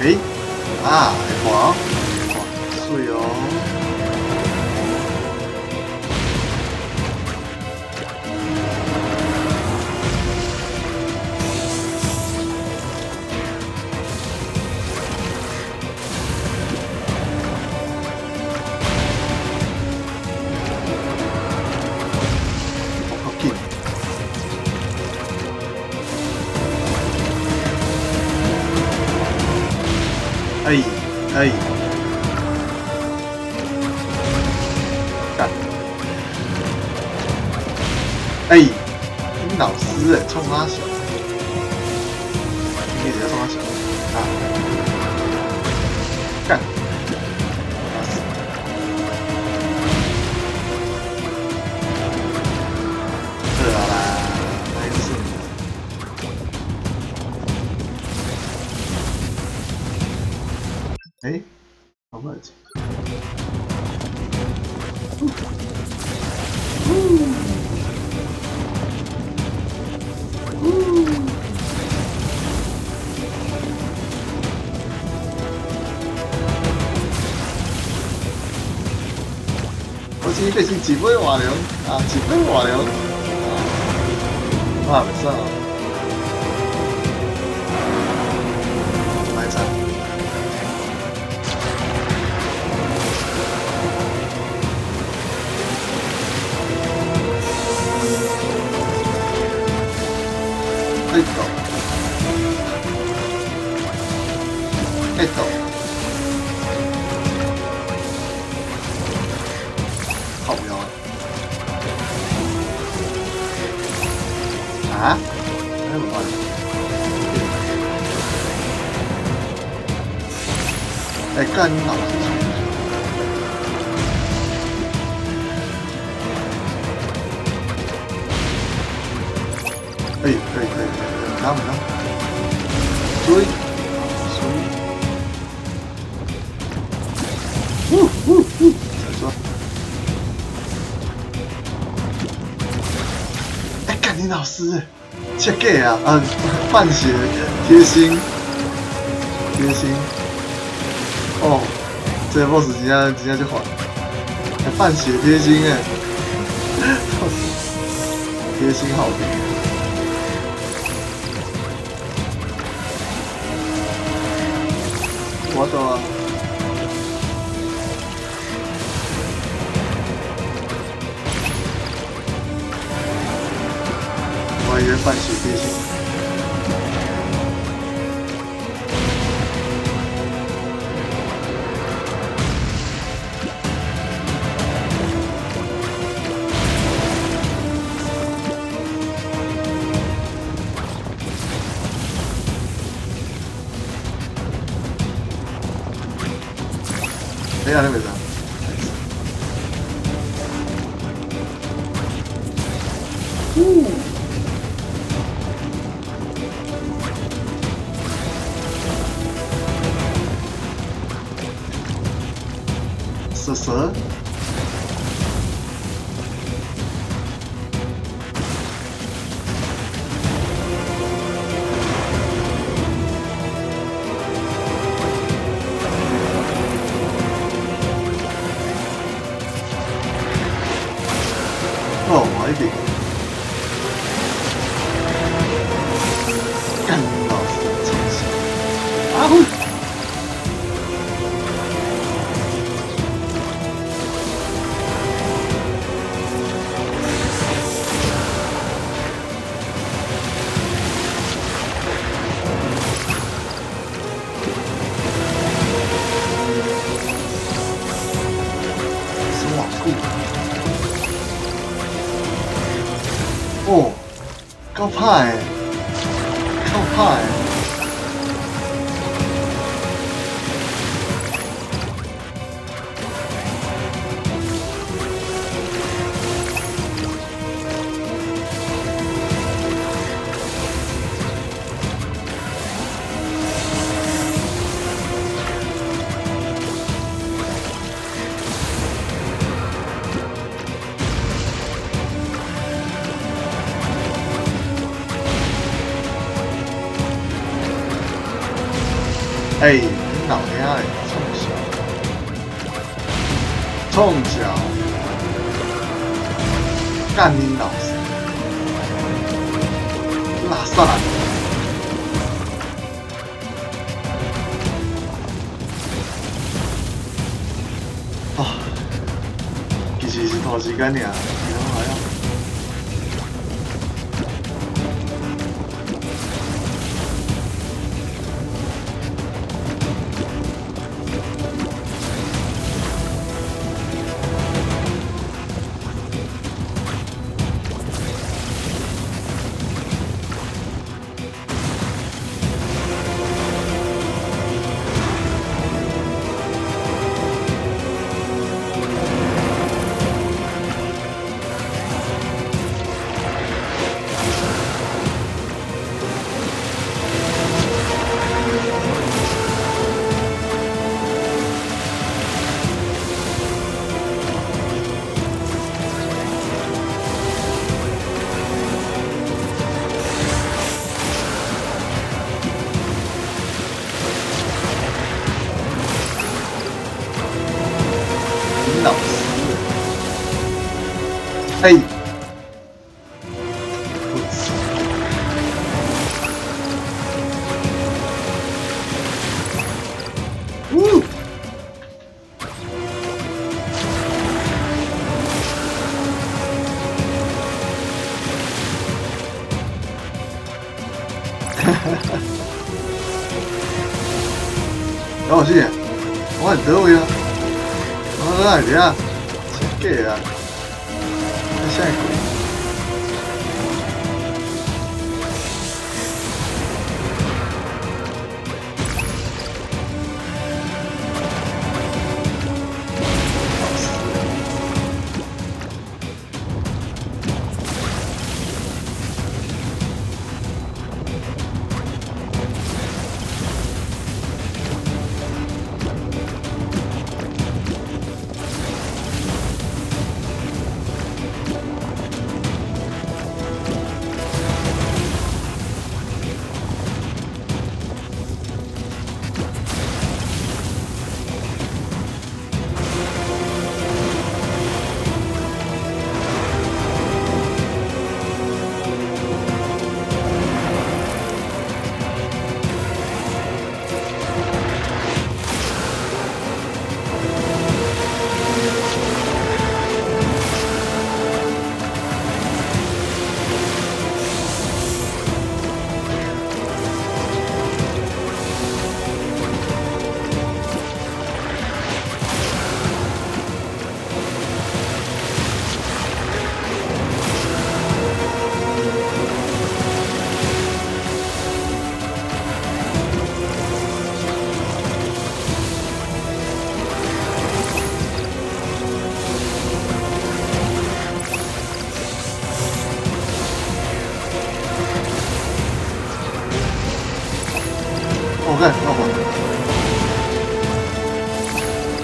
欸，啊，會破哦，哇，媠哦！我較緊。哎哎，幹！哎，你老師欸，創啥小？你是咧創啥小？啊！幹！老師，好啦，歹耍。欸，好不好？呜呜我是变成一尾活龙啊，一尾活龙啊，我也袂使哦。来餐。哎到，哎到，欸，幹你老師！欸欸欸欸，唔通唔通，追追，嗚嗚嗚，再說。欸，幹你老師！這假啊！啊，半血貼心，貼心。哦，這個 boss 真正真正足煩，還半血貼心欸，貼心好評。我懂啊。我以為半血貼心。哎呀，那个啥。呜。蛇蛇。哦，我一定。幹老師，真是。阿虎。什麼久？哦，夠歹的，夠歹的。欸，你老兄嘞，創啥？創啥？幹你老師！垃圾人！啊，其實是拖時間爾，其他還好。老師，欸，不吃。嗚！哈哈哈！老師，我佇佗位啊？我哪會佇遐？真假啊？這啥鬼？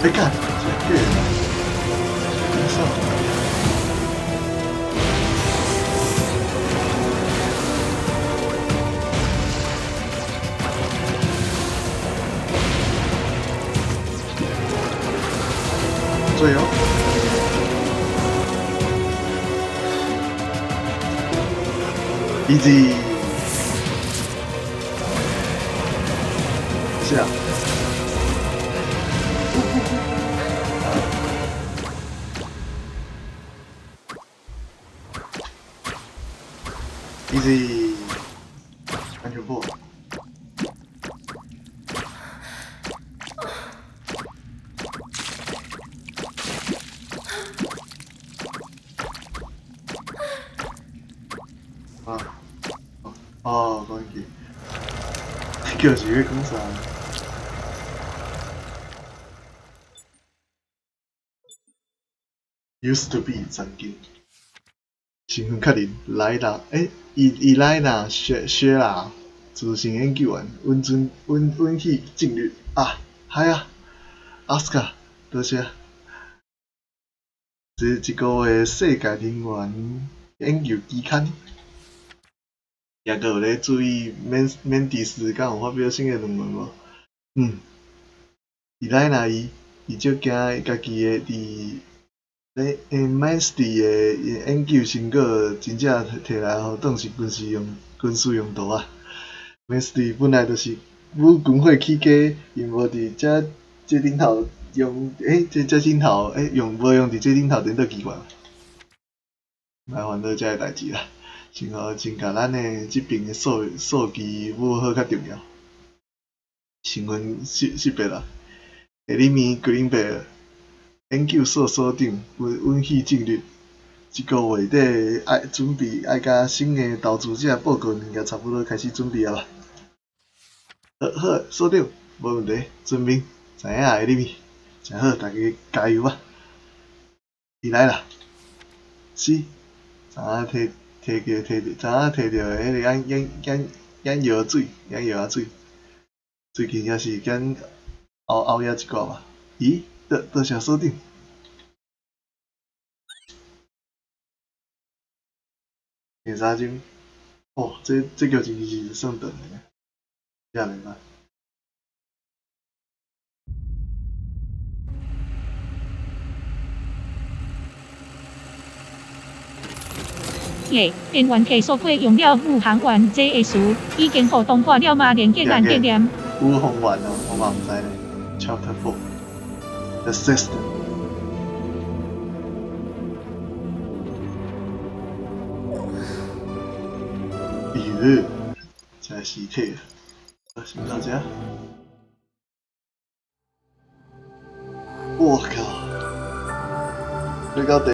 欸干，这个，啥？对哦。Easy。是啊。Easy，完全破。啊，哦，关机，叫是咧讲啥？Used to be 曾经，身份确认，莱拉，欸，伊伊莱纳薛薛啦，资深研究员，允准允允许进入啊，系啊，阿斯卡，多谢。这一个月世界能源研究期刊，也阁有咧注意免免迪斯敢有发表新的论文无？嗯，伊莱纳伊伊足惊伊家己的伫咧欸 Mansti 的研究成果真正摕来予当是军事用军事用途啊。Mansti 本来就是武军火起家，𪜶无伫遮这顶头用欸这这顶头欸用无用伫这顶头颠倒奇怪。莫烦恼这个代志啦，先予先共咱的这爿的数数据补好较重要。身份识识别啦，下里面 Greenberg 研究所所长允许进入。这个月底爱准备爱共新的投资者报告物件差不多开始准备啊吧。好，好，所长，无问题，遵命，知影下里面，诚好，大家加油啊！伊来啦，是，昨仔摕摕着摕著，昨仔摕著的彼个眼眼眼眼药水，眼药仔水，最近也是减熬熬夜一寡吧。咦，多多谢所长。第三钟，哦，这这剧情是算长的，遮尔歹。耶，电源提速过用了宇航员这个词，已经予同化了吗？连结难结念。宇航员哦，我嘛毋知咧。Chapter 4, The System。咦，这尸体啊！先到这。我靠！这到第